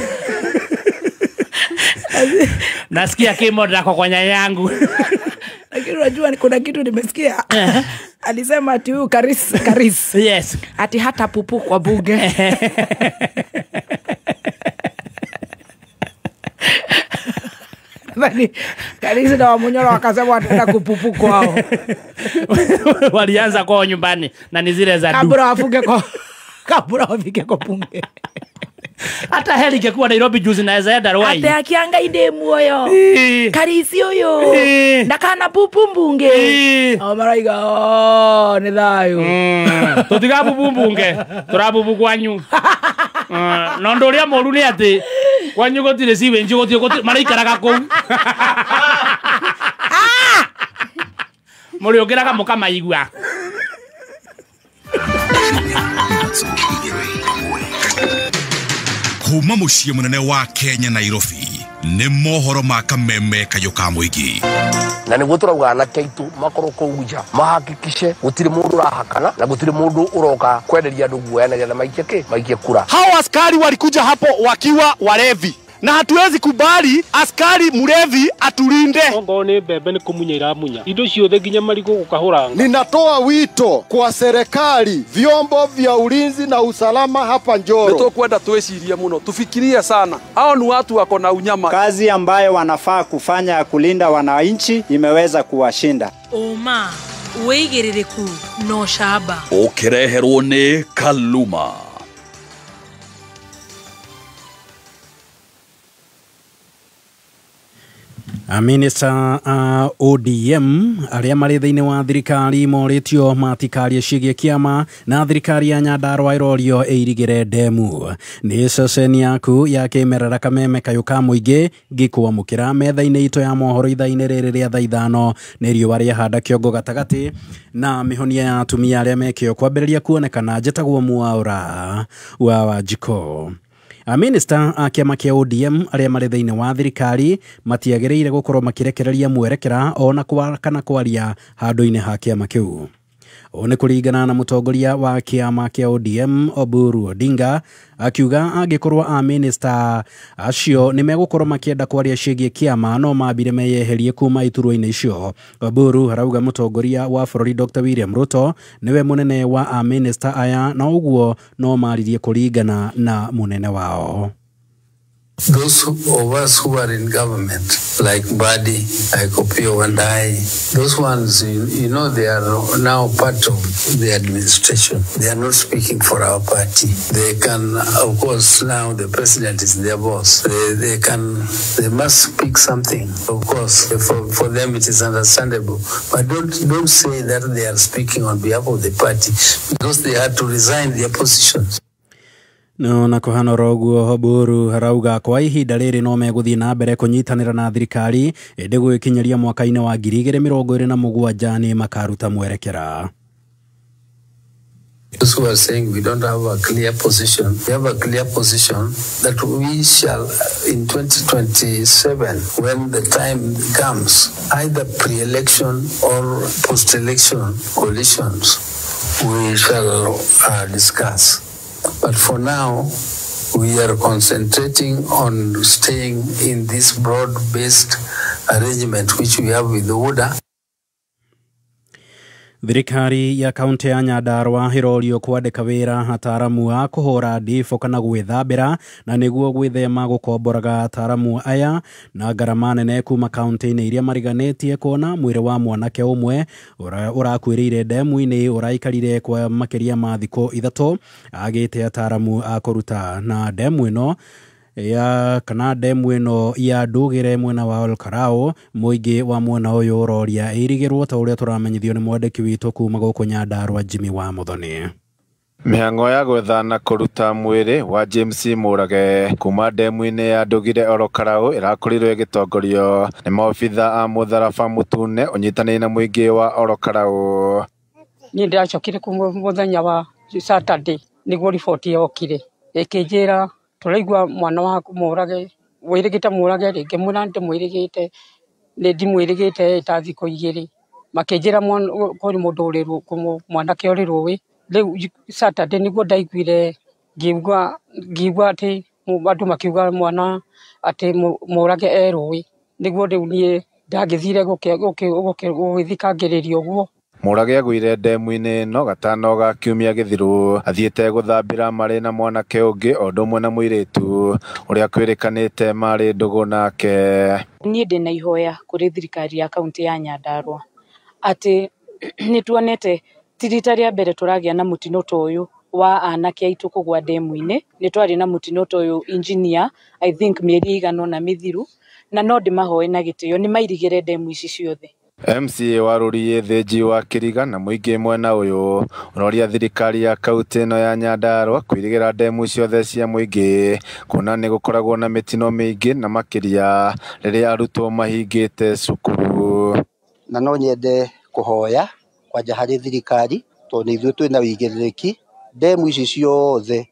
Nasikia kimo ndako kwa nyanyangu. Lakini unajua kuna kitu nimesikia. Alisema ati huyu Karis. Yes. Ati hata pupu kwa bunge. Nadhani Karis na Wamunyoro wakasema wataenda kupupu kwao. Walianza kwao nyumbani na ni zile za du. Kabla wafunge kwa kabla wafike kwa bunge. Hata heli ingekuwa Nairobi juzi naweza enda Ruai. Ate akianga inde muoyo. Karisi uyu. Ndakana pupu mbunge. O maraiga o ni thayu. Tutiga pupu mbunge. Turapupu kwanyu. Na ndu uria moru ni ati kwanyu gutire siwenji gutire maraikaraga kuu. Muriukiraga mukamaigua. Kuma muciĩ mũnene wa Kenya Nairobi nĩ mohoro ma kameme kayũ ka mũingĩ. Na nĩguo tũrauga anake aitũ makorwo kũu nja mahakikishe gũtirĩ mũndũ ũrahakana na gũtirĩ mũndũ ũroka kwenderia andũ guoya nĩgetha maikie kĩ maikie kura. Hao askari walikuja hapo wakiwa walevi na hatuwezi kubali askari mlevi atulinde. Ongo ni mbembe ni kumunya iramunya indo ciothe nginya marigo gukahuranga. Ninatoa wito kwa serikali, vyombo vya ulinzi na usalama hapa Njoro. Nitukwenda twecirie muno, tufikirie sana. Hao ni watu wako na unyama. Kazi ambayo wanafaa kufanya ya kulinda wananchi imeweza kuwashinda. Oma wigiririku no shaba. Ukireherwo ni Kaluma. Minista a ODM arĩa marĩ thĩinĩ wa thirikari morĩtio matikarie ciĩgiĩ kĩama na thirikari ya Nyandarua ĩrorio ĩirigĩre ndemu. Nĩ ceceni yaku ya kĩmerera kameme kayũ ka mũingĩ ngĩkwamũkĩra metha-inĩ itũ ya mohoro ithaa-inĩ rĩrĩ rĩa thaa ithano nĩ riũa rĩahanda kĩongo gatagatĩ na mĩhonia ya atumia arĩa mekĩo kwambĩrĩria kuonekana. Njĩtagwo Mwaũra wa Wanjikũ. Minista a kĩama kĩa ODM arĩa marĩ thĩinĩ wa thirikari matiagĩrĩire gũkorwo makĩrekereria mwerekera ona kana kwaria handũ-inĩ ha kĩama kĩu. Ũũ nĩ kũringana na mũtongoria wa kĩama kĩa ODM Oburu Odinga akiuga angĩkorwo a minista acio nĩ megũkorwo makĩenda kwaria ciĩgiĩ kĩama no mambire meyeherie kuma iturwa-inĩ icio. Oburu arauga mũtongoria wa bũrũri Dr. William Ruto nĩwe mũnene wa a minista aya na ũguo no maririe kũringana na mũnene wao. Those of us who are in government, like Mbadi, like Opiyo Wandayi, those ones, you know, they are now part of the administration. They are not speaking for our party. They can, of course, now the president is their boss. They must speak something. Of course, for them it is understandable. But don't say that they are speaking on behalf of the party, because they had to resign their positions. No na kuhana roguo Oburu harauga kwa ihinda rĩrĩ no megũthiĩ na mbere kũnyitanĩra na thirikari ĩndĩ gũgĩkinyĩria mwaka-inĩ wa 2027 nĩ makaruta mwerekera. Those who are saying we don't have a clear position, we have a clear position that we shall, in 2027, when the time comes, either pre-election or post-election coalitions, we shall discuss. But for now, we are concentrating on staying in this broad-based arrangement which we have with the UDA. Thirikari ya kaunti ya Nyandarua ĩrorio kwandĩka wĩra ataaramu a kũhũra ndibũ kana gwĩthambĩra na nĩguo gwĩthema gũkomboraga ataaramu aya na ngarama nene kuma kaunti-inĩ iria mariganĩtie kuona mwĩrĩ wa mwanake ũmwe ũrakuĩrĩire ndemu-inĩ ũraikarire kwa makĩria ma thikũ 3 agĩte ataaramu a kũruta na ndemu ĩno ya kana ndemu ĩno ya Ndũgĩre mwena wa Olkarau. Mũingĩ wa mwena ũyũ ũroria ĩrigĩrwo ta ũrĩa tũramenyithio nĩ mwandĩki witũ kuma gũkũ Nyandarua Jimmy wa Muthoni. Mĩhang'o ya gwetha na kũruta mwĩrĩ wa James Mũrage kuma ndemu-inĩ ya Ndũgire Orokarau ĩrakorirwo ĩgĩtongorio nĩ maobitha a mũtharaba mũtune ũnyitanĩire na mũingĩ wa Orokarau. Niĩ ndĩracokire kuma mũthenya wa Saturday nĩguo riboti yokire ĩkĩnjĩra tũraigua mwana waku Mũrage wĩrĩgĩte Mũrage rĩngĩ mwĩra ndĩmwĩrĩgĩte nĩ ndimwĩrĩgĩte ta thikũ 2 makĩnjĩra kũrĩ mũndũ ũrĩ mwanake ũrĩ rũĩ. Rĩu Saturday nĩguo ndaiguire ngiigua atĩ andũ makiuga mwana atĩ Mũrage e rũĩ, nĩguo rĩu niĩ ndagĩthire gũgĩthikangĩrĩria ũguo. Mũrage agũire ndemu-inĩ ĩno gatano ga kiumia gĩthiru athiĩte gũthambĩra marĩ na mwanake ũngĩ o ũndũ ũmwe na mũirĩtu ũrĩa kwĩrĩkanĩte marĩ ndũgũ nake. Niĩ ndĩna ihoya kũrĩ thirikari ya kaunti ya Nyandarua atĩ nĩ tuonete ti rita rĩa mbere tũragĩa na mũtino ta ũyũ wa anake aitũ kũgwa ndemu-inĩ. Nĩ twarĩ na mũtino ta ũyũ engineer I think mĩeri ĩigana ũna mĩthiru, na no ndĩmahoe na gĩtĩo nĩ mairigĩre ndemu ici ciothe. MCA wa Rũriĩ Thĩnji wa Kĩriga na mũingĩ mwena ũyũ ũroria thirikari ya kaunti ĩno ya Nyandarua kũirigĩra ndemu ciothe cia mũingĩ kuona nĩ gũkoragwo na mĩtino mĩingĩ na makĩria rĩrĩa arutwo mahingĩte cukuru. Na no nyende kũhoya kwanja harĩ thirikari tondũ nĩ ithuĩ twĩna wĩigĩrĩrĩki ndemu ici ciothe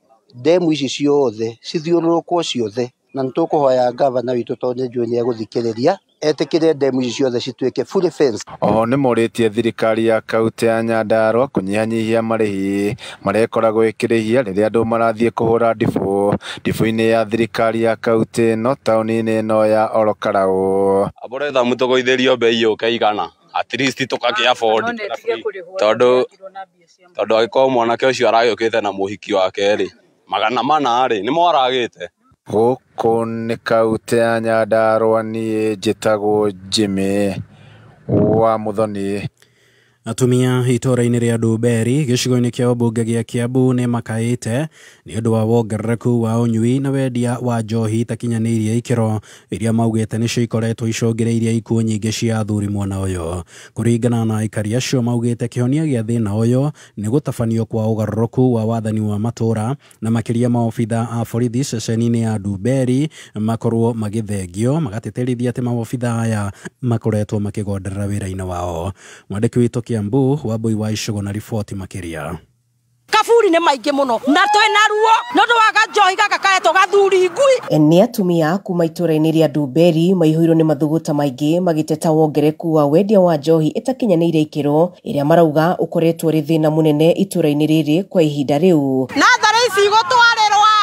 cithiũrũrũkwo ciothe, na nĩ tũkũhoya gavana witũ tondũ nĩ njũĩ nĩ egũthikĩrĩria etĩkĩre ndemu ici ciothe cituĩke fully fenced. Oho nĩ morĩtie thirikari ya kaunti ya Nyandarua kũnyihanyihia marĩhi marĩa ĩkoragwo ĩkĩrĩhia rĩrĩa andũ marathiĩ kũhũra ndibũ ndibũ-inĩ ya thirikari ya kaunti ĩno taũni-inĩ ĩno ya Orokarau. Aboretha mũtũgũithĩrio bei yũke igana at least tũkakĩ afford tondũ angĩkorwo mwanake ũcio aragĩũkĩte na mũhiki wake rĩ 400 rĩ nĩmo aragĩte. Gũkũ nĩ kaunti ya Nyandarua, niĩ njĩtagwo Jimmy wa Muthoni. Atumia itũũra-inĩ rĩa Ndumberi gĩcigo-inĩ kĩa ũmbunge gĩa Kiambu nĩ makaĩte nĩ ũndũ wa wongerereku wa ũnyui na wendia wa njohi itakinyanĩirie ikĩro iria maugĩte nĩcio ikoretwo icũngĩrĩirie ikuũ nyingĩ cia athuri mwena ũyũ. Kũringana na aikari acio maugĩte kĩhonia gĩa thĩna ũyũ nĩ gũtabanio kwa ũgarũrũku wa wathani wa matũũra na makĩria maobitha a borithi ceceni-inĩ ya Ndumberi makorwo magĩthengio, magatĩtĩrithia atĩ maobitha aya makoretwo makĩgonderera wĩra-inĩ wao. Mwandĩki witũ Kiambu Wambui wa Icũgũ na riboti makĩria. Kaburi nĩ maingĩ mũno na twĩna ruo nĩ ũndũ wa ganjohi gaka karetwo gathuri ngui. Nĩ atumia kuma itũra-inĩ rĩa Ndumberi maihũirwo nĩ mathuguta maingĩ magĩteta wongereku wa wendia wa njohi ĩtakinyanĩire ikĩro ĩrĩa marauga ũkoretwo ũrĩ thĩna mũnene itũra-inĩ rĩrĩ kwa ihinda rĩu. Natharĩ ici igũtwarĩrwa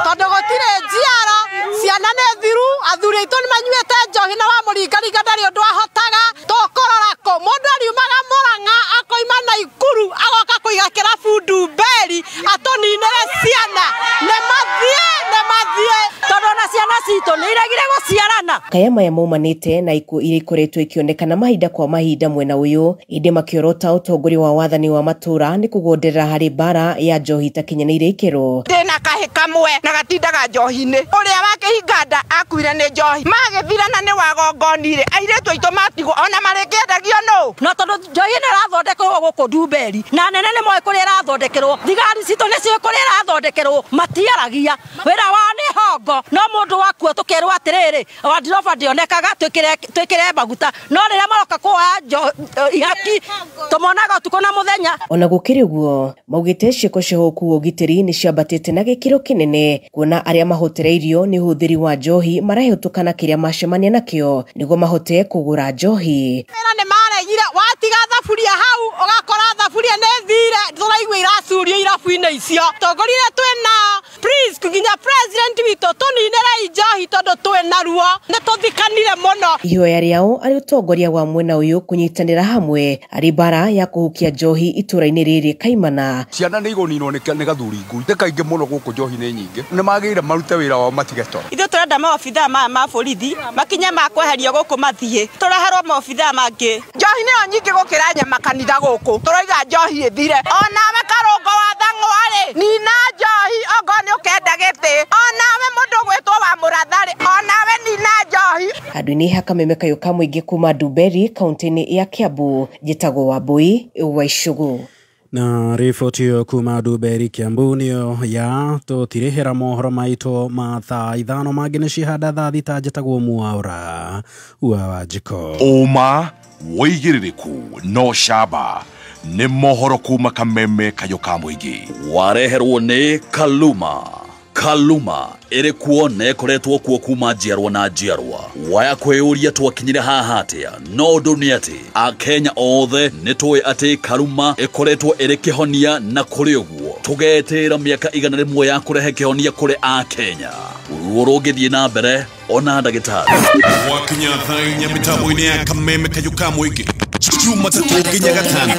tondũ gũtirĩ njiaro, ciana nĩ thiru, athuri aitũ nĩ manyuĩte njohi na wamũringaringa ndarĩ ũndũ ahotaga. Tũkũrora kũ? Mũndũ ariumaga Mũrang'a akoima Naikuru agoka kũiga kĩrabu Ndumberi atũninĩre ciana. Nĩ mathiĩ, nĩ mathiĩ tondũ ona ciana citũ nĩ iregire gũciarana. Kaya maya maumanĩte na ikuũ iria ikoretwo ikĩonekana mahinda kwa mahinda mwena ũyũ, ĩndĩ makĩorota ũtongoria wa wathani wa matũra nĩ kũgonderera harĩ mbara ya njohi itakinyanĩire ikĩro. Ndĩna kahĩ kamwe na gatindaga njohi-inĩ, ũrĩa wakĩhinga nda akuire nĩ njohi, magĩthirana nĩ wagongonire, airĩtu aitũ matigwo ona marĩkĩendagio nũ. Na tondũ njohi ĩno ĩrathondekerwo gũkũ Ndumberi na nene nĩ moĩ kũrĩa ĩrathondekerwo, thigari citũ nĩ ciũĩ kũrĩa ĩrathondekerwo, matiaragia wĩra wao nĩ hongo. No mũndũ wakua tũkerwo atĩrĩrĩ, wandiroba ndĩonekaga, twĩkĩre maguta, no rĩrĩa maroka kuoya ihaki tũmonaga ũtukũ na mũthenya. Ona gũkĩrĩ ũguo maugĩte ciĩko cia ũkuũ wa ũgitĩri nĩ ciambatĩte na gĩkĩro kĩnene kuona arĩa mahotereirio nĩ ũhũthĩri wa njohi marahĩtũka na kĩrĩa macemania nakĩo nĩguo mahote kũgũra njohi. Wĩra nĩ maregire, watiga thaburia hau ũgakora thaburia nĩ thire, tũraigua iracurio irabu-inĩ icio. Tongoria twĩ nao, please nginya president witũ tũninĩrei njohi tondũ twĩ na ruo, nĩ tũthikanire mũno. Ihoya rĩao arĩ ũtongoria wa mwena ũyũ kũnyitanĩra hamwe arĩ mbara ya kũhukia njohi itũra-inĩ rĩrĩ kaimana. Ciana nĩ igũninwo nĩ gathuri ngui, nĩ kaingĩ mũno gũkũ njohi nĩ nyingĩ, nĩ magĩrĩire marute wĩra wao matige toro. Ithuĩ tũrenda maobithaa maya ma borithi makinye ma kweherio gũkũ mathiĩ, tũreherwo maobithaa mangĩ. Njohi nĩyo nyingĩ gũkĩra nyama kanitha gũkũ, tũroiga njohi ĩthire. Onawe Karũngo wa Thang'wa-rĩ, nina njohi ongorwo nĩ ũkenda gĩtĩ. Onawe mũndũ ũgwĩtwo wa Mũratha-rĩ, onawe nina njohi. Handũ-inĩ ha kameme kayũ ka mũingĩ kuma Ndumberi kaunti-inĩ ya Kiambu, njĩtagwo Wambui wa Icũgũ. Na riboti ĩyo kuma Ndumberi Kiambu nĩyo ya tũtirĩhĩra mohoro maitũ ma thaa 5 mangĩ nĩ cihanda thaa 6 njĩtagwo Mwaura wa Wanjikũ. Ũma wĩigĩrĩrĩku no camba nĩ mohoro kuma kameme kayũ ka mũingĩ. Wareherwo nĩ Kaluma. Kaluma ĩrĩ kuo na ĩkoretwo kuo kuma njiarwa na njiarwa. Waya kwĩyũria twakinyire haha atĩa? No ũndũ nĩ atĩ Akenya othe nĩ tũĩ atĩ Kaluma ĩkoretwo ĩrĩ kĩhonia, na kũrĩ ũguo tũgetĩra mĩaka 100 ya kũrehe kĩhonia kũrĩ Akenya. Ruo rũngĩthiĩ na mbere ona ndagĩtarĩ. Wakinya thaa 4 mĩtambo-inĩ ya kameme kayũ ka mũingĩ Jumatatũ nginya Gatano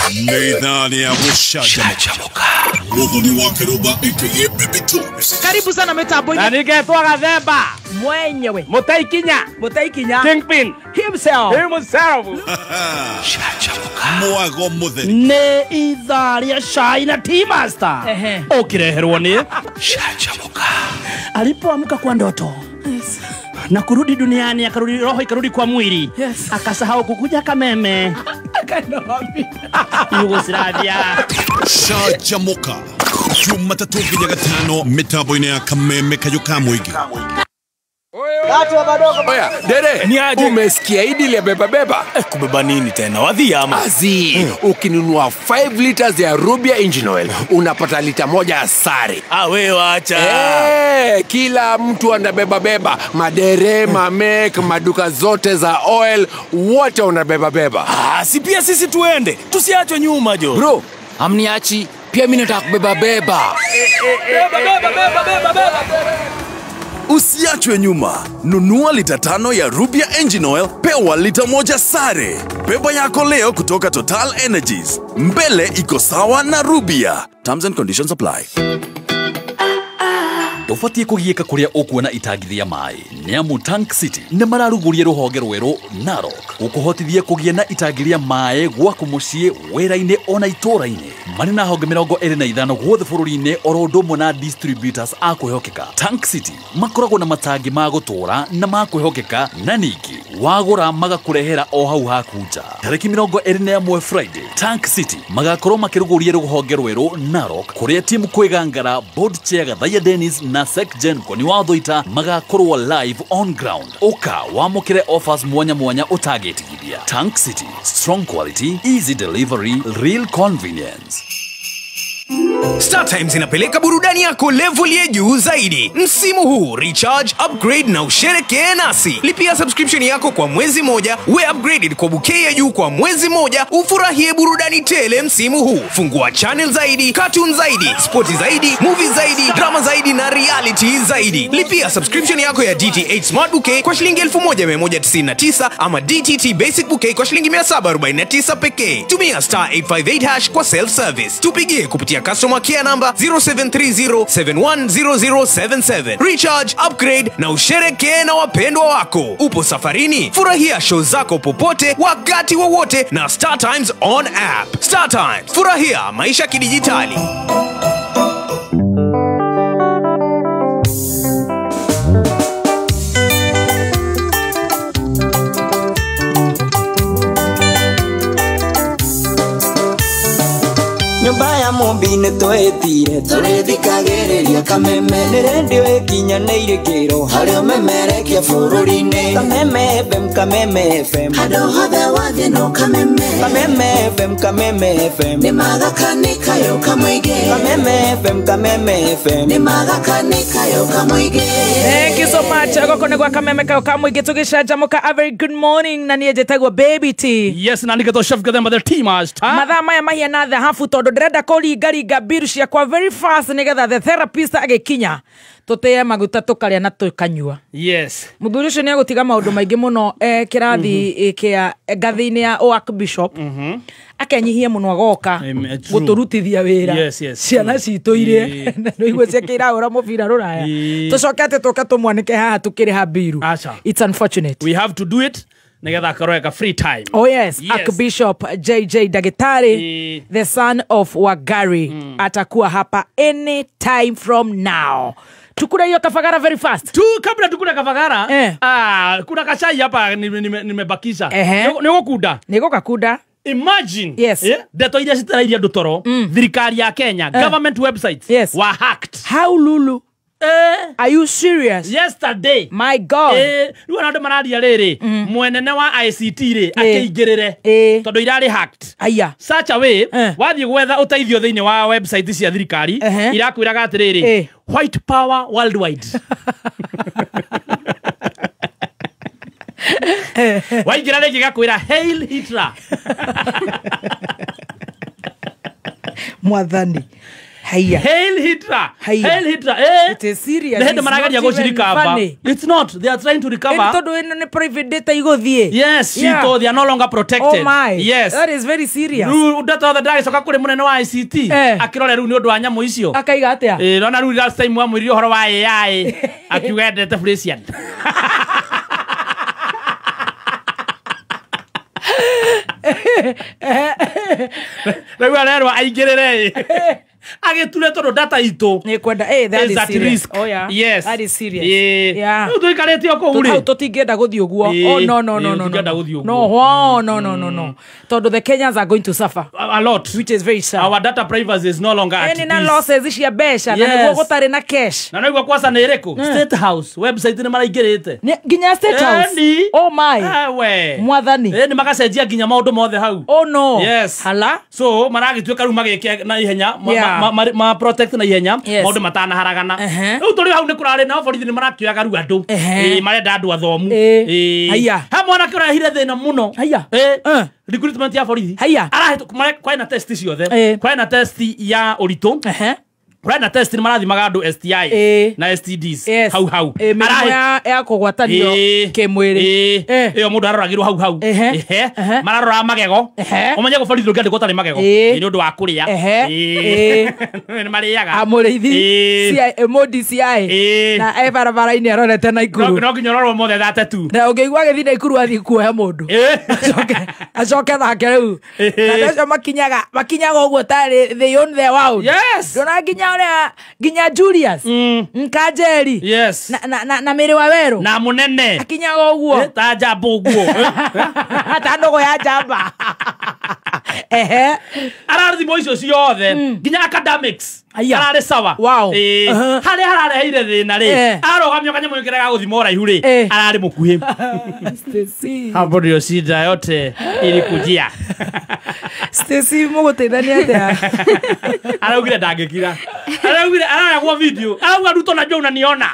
nĩ ithaa rĩa gũcanjamũka. Muthoni wa Kĩrũmba aka Baby Tops. Karibu sana mitambo-inĩ. Na ningetwo Gathemba mwenyewe, Mũtaikinya, Mũtaikinya Kingpin himself, himself. Mwago mũtheri nĩ ithaa rĩa cai na tea master ũkĩreherwo nĩ Canjamũka. Alipoamka kwa ndoto, yes, na kurudi duniani, akarudi roho ikarudi kwa mwili, yes, akasahau kukuja kameme. Akaenda wapi? Yugoslavia. Canjamũka Jumatatũ nginya Gatano mĩtambo-inĩ ya kameme kayũ ka mũingĩ. Oya, dere, umesikia hii ya beba beba? Kubeba nini tena? Wadhi ama? Azi, ukinunua 5 liters ya Rubia Engine Oil, unapata lita 1 sare. Ah, we wacha. Kila mtu anabeba beba. Madere, mamek, maduka zote za oil, wote wanabeba beba. Ah, si pia sisi tuende. Tusiachwe nyuma jo. Bro, amniachi, pia mimi nataka kubeba beba. Beba beba beba beba beba. Usiachwe nyuma. Nunua lita 5 ya Rubia Engine Oil, pewa lita 1 sare. Beba yako leo kutoka Total Energies. Mbele iko sawa na Rubia. Terms and conditions apply. Ndũbatiĩ kũgiĩka kũrĩa ũkuona itangi rĩa maĩ nĩ amu Tank City nĩ mararugũria rũhonge rwerũ Narok gũkũhotithia kũgĩa na itangi rĩa maĩ gwaku mũciĩ, wĩra-inĩ ona itũũra-inĩ. Marĩ na honge 25 guothe bũrũri-inĩ oro ũndũ ũmwe na distributors a kwĩhokeka. Tank City makoragwo na matangi ma gũtũũra na ma kwĩhokeka, na ningĩ wagũra magakũrehera o hau haku nja. Tarĩki 21 Friday, Tank City magakorwo makĩrugũria rũhonge rwerũ Narok kũrĩa timu kwĩgangara, board chair Gathaiya Dennis na Sekjen Koni wa Thuita magakorwo live on ground. Ũka wamũkĩre offers mwanya mwanya ũtangĩtigithia. Tank City, strong quality, easy delivery, real convenience. Star Times inapeleka burudani yako level ya juu zaidi. Msimu huu recharge, upgrade na usherekee nasi. Lipia subscription yako kwa mwezi moja, we upgraded kwa bouquet ya juu kwa mwezi moja, ufurahie burudani tele msimu huu. Fungua channel zaidi, cartoon zaidi, sporti zaidi, movie zaidi, drama zaidi na reality zaidi. Lipia subscription yako ya DTH Smart Bouquet kwa shilingi 1199 ama DTT Basic Bouquet kwa shilingi 749 pekee. Tumia star 858 hash kwa self service. Tupigie kupitia customer care number 0730710077. Recharge, upgrade na usherekee na wapendwa wako. Upo safarini, furahia show zako popote wakati wowote na Star Times on app. Star Times, furahia maisha kidijitali. Nyumba ya Mumbi nĩ twĩtire tũrĩthikagĩrĩria Kameme nĩ redio ĩkinyanĩire kĩro harĩ ũmemerekia bũrũri-inĩ. Kameme FM, Kameme FM, handũ hothe wathiĩ no Kameme. Kameme FM, Kameme FM, nĩ magakanĩkayo kamũingĩ. Kameme FM, Kameme FM, nĩ magakanĩkayo kamũingĩ. Thank you so much. Goko nĩ gwa Kameme kayo kamũingĩ tũgĩcanjamũka. A very good morning na niĩ njĩtagwo Baby T. Yes, na nĩgetwo Chef Gathemba the Tea Master. Mathaa maya mahiana thahabu tondũ ndĩrenda kũringaringa biru ciakwa very fast nĩgetha the therapist agĩkinya tũtĩe maguta tũkarĩa na tũkanyua. Yes. Mũthuri ũcio nĩegũtiga maũndũ maingĩ mũno kĩrathi kĩa ngathĩ-inĩ ya Archbishop. Akenyihie mũno agoka gũtũrutithia wĩra. Yes, yes. Ciana citũ irie nĩigua ciakĩirahũra mũbira rũraya. Tũcoke atĩ tũke tũmwanĩke haha tũkĩrĩha biru. It's unfortunate. We have to do it. Nigetha akarweka free time. Oh yes, yes. Archbishop JJ Dagitari, the son of Wagari, atakuwa hapa any time from now. Tukura hiyo kafagara very fast. Tu kabla tukura kafagara. Kuna kachai hapa nimebakisha. Nĩgũkunda. Nĩgũkakuda. Imagine. Yes. Ndeto iria citarairie andũ toro, thirikari ya Kenya, government websites were hacked. How Lulu? Are you serious? Yesterday. My God. Rĩu ona andũ mararia rĩrĩ, mwenene wa ICT rĩ akĩingĩrĩre tondũ irarĩ hacked. Aya. Such a way, wathiĩ gwetha ũteithio thĩinĩ wa website cia thirikari, irakwĩraga atĩrĩrĩ, white power worldwide. Waingĩra rĩngĩ gakwĩra Hail Hitler. Mwathani. Haya. Hail Hitler. Haya. Hail Hitler. It is serious. It's not even. It's not. They are trying to recover. Ito private data igothie. Yes, yeah. They are no longer protected. Oh my. Yes. That is very serious. Rĩu ndeto othe ndagĩcoka kũrĩ mũnene wa ICT. Akĩrore rĩu nĩ ũndũ wa nyamũ icio. Akaiga atĩa? Nona rĩu last time wamwĩrire ũhoro wa AI. Akiuga endete Frisian. Rĩu arerwo aingĩrĩre. Agĩture tondũ data itũ nĩkwenda that is at serious. Risk. Oh yeah. Yes. That is serious. Yeah. Rĩu tũikarĩte o kũu rĩ. Hau tũtingĩenda gũthiĩ ũguo. Oh no no no no. Tũtingĩenda gũthiĩ ũguo. No, no no no no. Tondũ the Kenyans are going to suffer a lot, which is very sad. Our data privacy is no longer at peace. Na losses cia mbeca na nĩguo gũtarĩ na cash. Na nĩguo kwaca nĩ ĩrĩkũ? State House website nĩ maraingĩrĩte. Nginya State House. Oh my. Mwathani. Nĩ magacenjia nginya maũndũ mothe hau. Oh no. Yes. Hala. So maragĩtuĩka rĩu magĩke na ihenya ma protect na ihenya maũndũ matanaharagana. Rĩu tũrĩ hau nĩ kũrarĩ nao borithi nĩ marakĩoyaga rĩu andũ. Marenda andũ athomu. Ha mwanake ũrehire thĩna mũno. Recruitment ya borithi. Arahĩtũka kwĩna test ciothe. Kwĩna test ya ũritũ. Kwĩna test nĩ marathimaga andũ STI na STDs hau hau. Mĩrimũ ya kũgwatanio kĩmwĩrĩ. Ĩyo mũndũ aroragĩrwo hau hau. Mararora magego. Ũmenye borithi ndũngĩandĩkwo ũtarĩ magego. Nĩ ũndũ wa kũrĩa. Nĩ marĩaga. Amũrĩithi mũ DCI na e barabara-inĩ arorete Naikuru. No nginya ũrorwo mothe 32. Na ũngĩigua agĩthiĩ Naikuru athiĩ kuoya mũndũ. Acoke thake rĩu. Na andũ acio makinyaga ũguo tarĩ they own their world. Yes. Ndona nginya ũrĩa nginya Julius Nkanjeri. Yes. Na Mĩrĩ wa Werũ na mũnene akinyaga ũguo ta njamba ũguo ta nũgũ ya njamba. Arathimwo icio ciothe nginya academics ararĩ sawa. Wow. Harĩa harareheire thĩna rĩ arũgamio kanyamũ kĩrĩa ga gũthima ũraihu rĩ ararĩ mũkuhĩ. Hapo ndio shida yote ilikujia. Stacy mũgũteithania atĩa? Araugire ndangĩkira. Araugire arayagwo video. Arauga Ruto najua unaniona.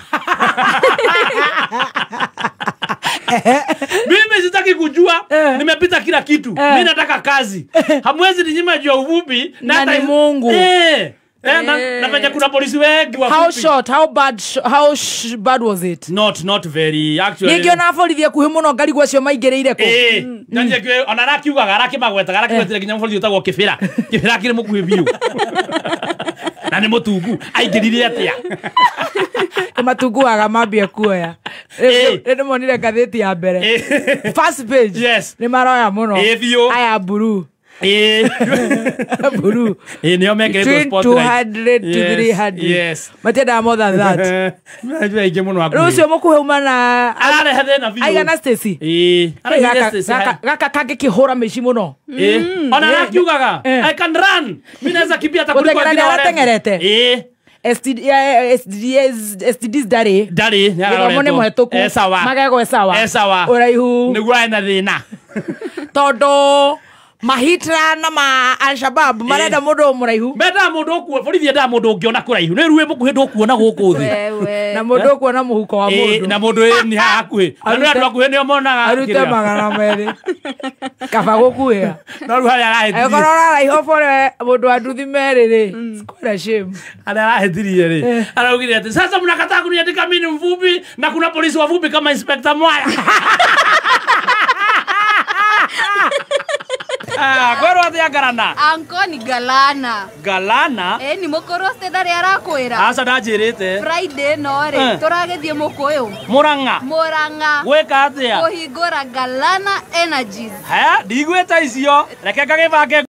Mimi sitaki kujua, nimepita kila kitu. Mimi nataka kazi. Hamwezi ninyima juu ya uvupi na ni Mungu. Na penye kuna polisi wengi wafupi. How short, how bad, how bad was it? Not very actually. Ningiona borithi akuhi muno ngarigwo acio maingĩrĩire kũ. Nyanjie ona arakiugaga arakĩmagwetaga arakĩgwetire nginya borithi ũtagwo Kĩbĩra. Kĩbĩra akĩrĩ mũkuhĩ biũ. Na nĩ mũtungu aingĩrire atĩa? Matunguaga mambia kuoya. Rĩu nĩmonire ngathĩti ya mbere. First page. Yes. Nĩ maroya mũno. Biũ. Aya mburu. Buru. Nĩo mekĩrĩtwo spotlight. 200 to 300. Yes. Matiendaga more than that. Najua aingĩ mũno hakuhĩ. Rĩu ũcio mũkuhĩ uma na ararehe thĩna biũ. Aigana Stacy. Ararehe Stacy. Gaka kangĩkĩhũra mĩici mũno. Ona arakiugaga I can run. Mimi naweza kimbia hata kuliko wengine warateng'erete. STDs ndarĩ. Ndarĩ, Gĩthomo nĩ mũhetũku. Magego e sawa. Ũraihu. Nĩguo ena thĩna. Tondũ mahitra na ma Al-Shabaab marenda mũndũ mũraihu. Mendaga mũndũ ũkuo borithi endaga mũndũ ũngĩona kũraihu. Nĩ ruĩ mũkuhĩ ndũkuona gũkũ thĩ. Na mũndũ ũkuona mũhuko wa mũndũ. Na mũndũ nĩ haha hakuhĩ. Na nĩ andũ hakuhĩ nĩo monaga. Arute 200. Kaba gũkuhĩa. No rĩu harĩa arahĩtirie. Angĩkorwo ũraraiha ũbore mũndũ wa nduthi merĩ rĩ. It's quite a shame. Harĩa arahĩtirie rĩ. Araugire atĩ sasa mnakataa kuniandika mimi ni mfupi na kuna polisi wafupi kama Inspector Mwaya. Kwĩrwo atĩa Galana? Anko ni Galana. Galana? Ni mũkũrũ Stella rĩ arakwĩra. Aca ndanjĩrĩte. Friday no rĩ tũragĩthiĩ mũkũyũ. Mũrang'a. Mũrang'a. Gwĩka atĩa? Kũhingũra Galana Energies. Haya, ndiguĩte icio. Reke ngagĩbange.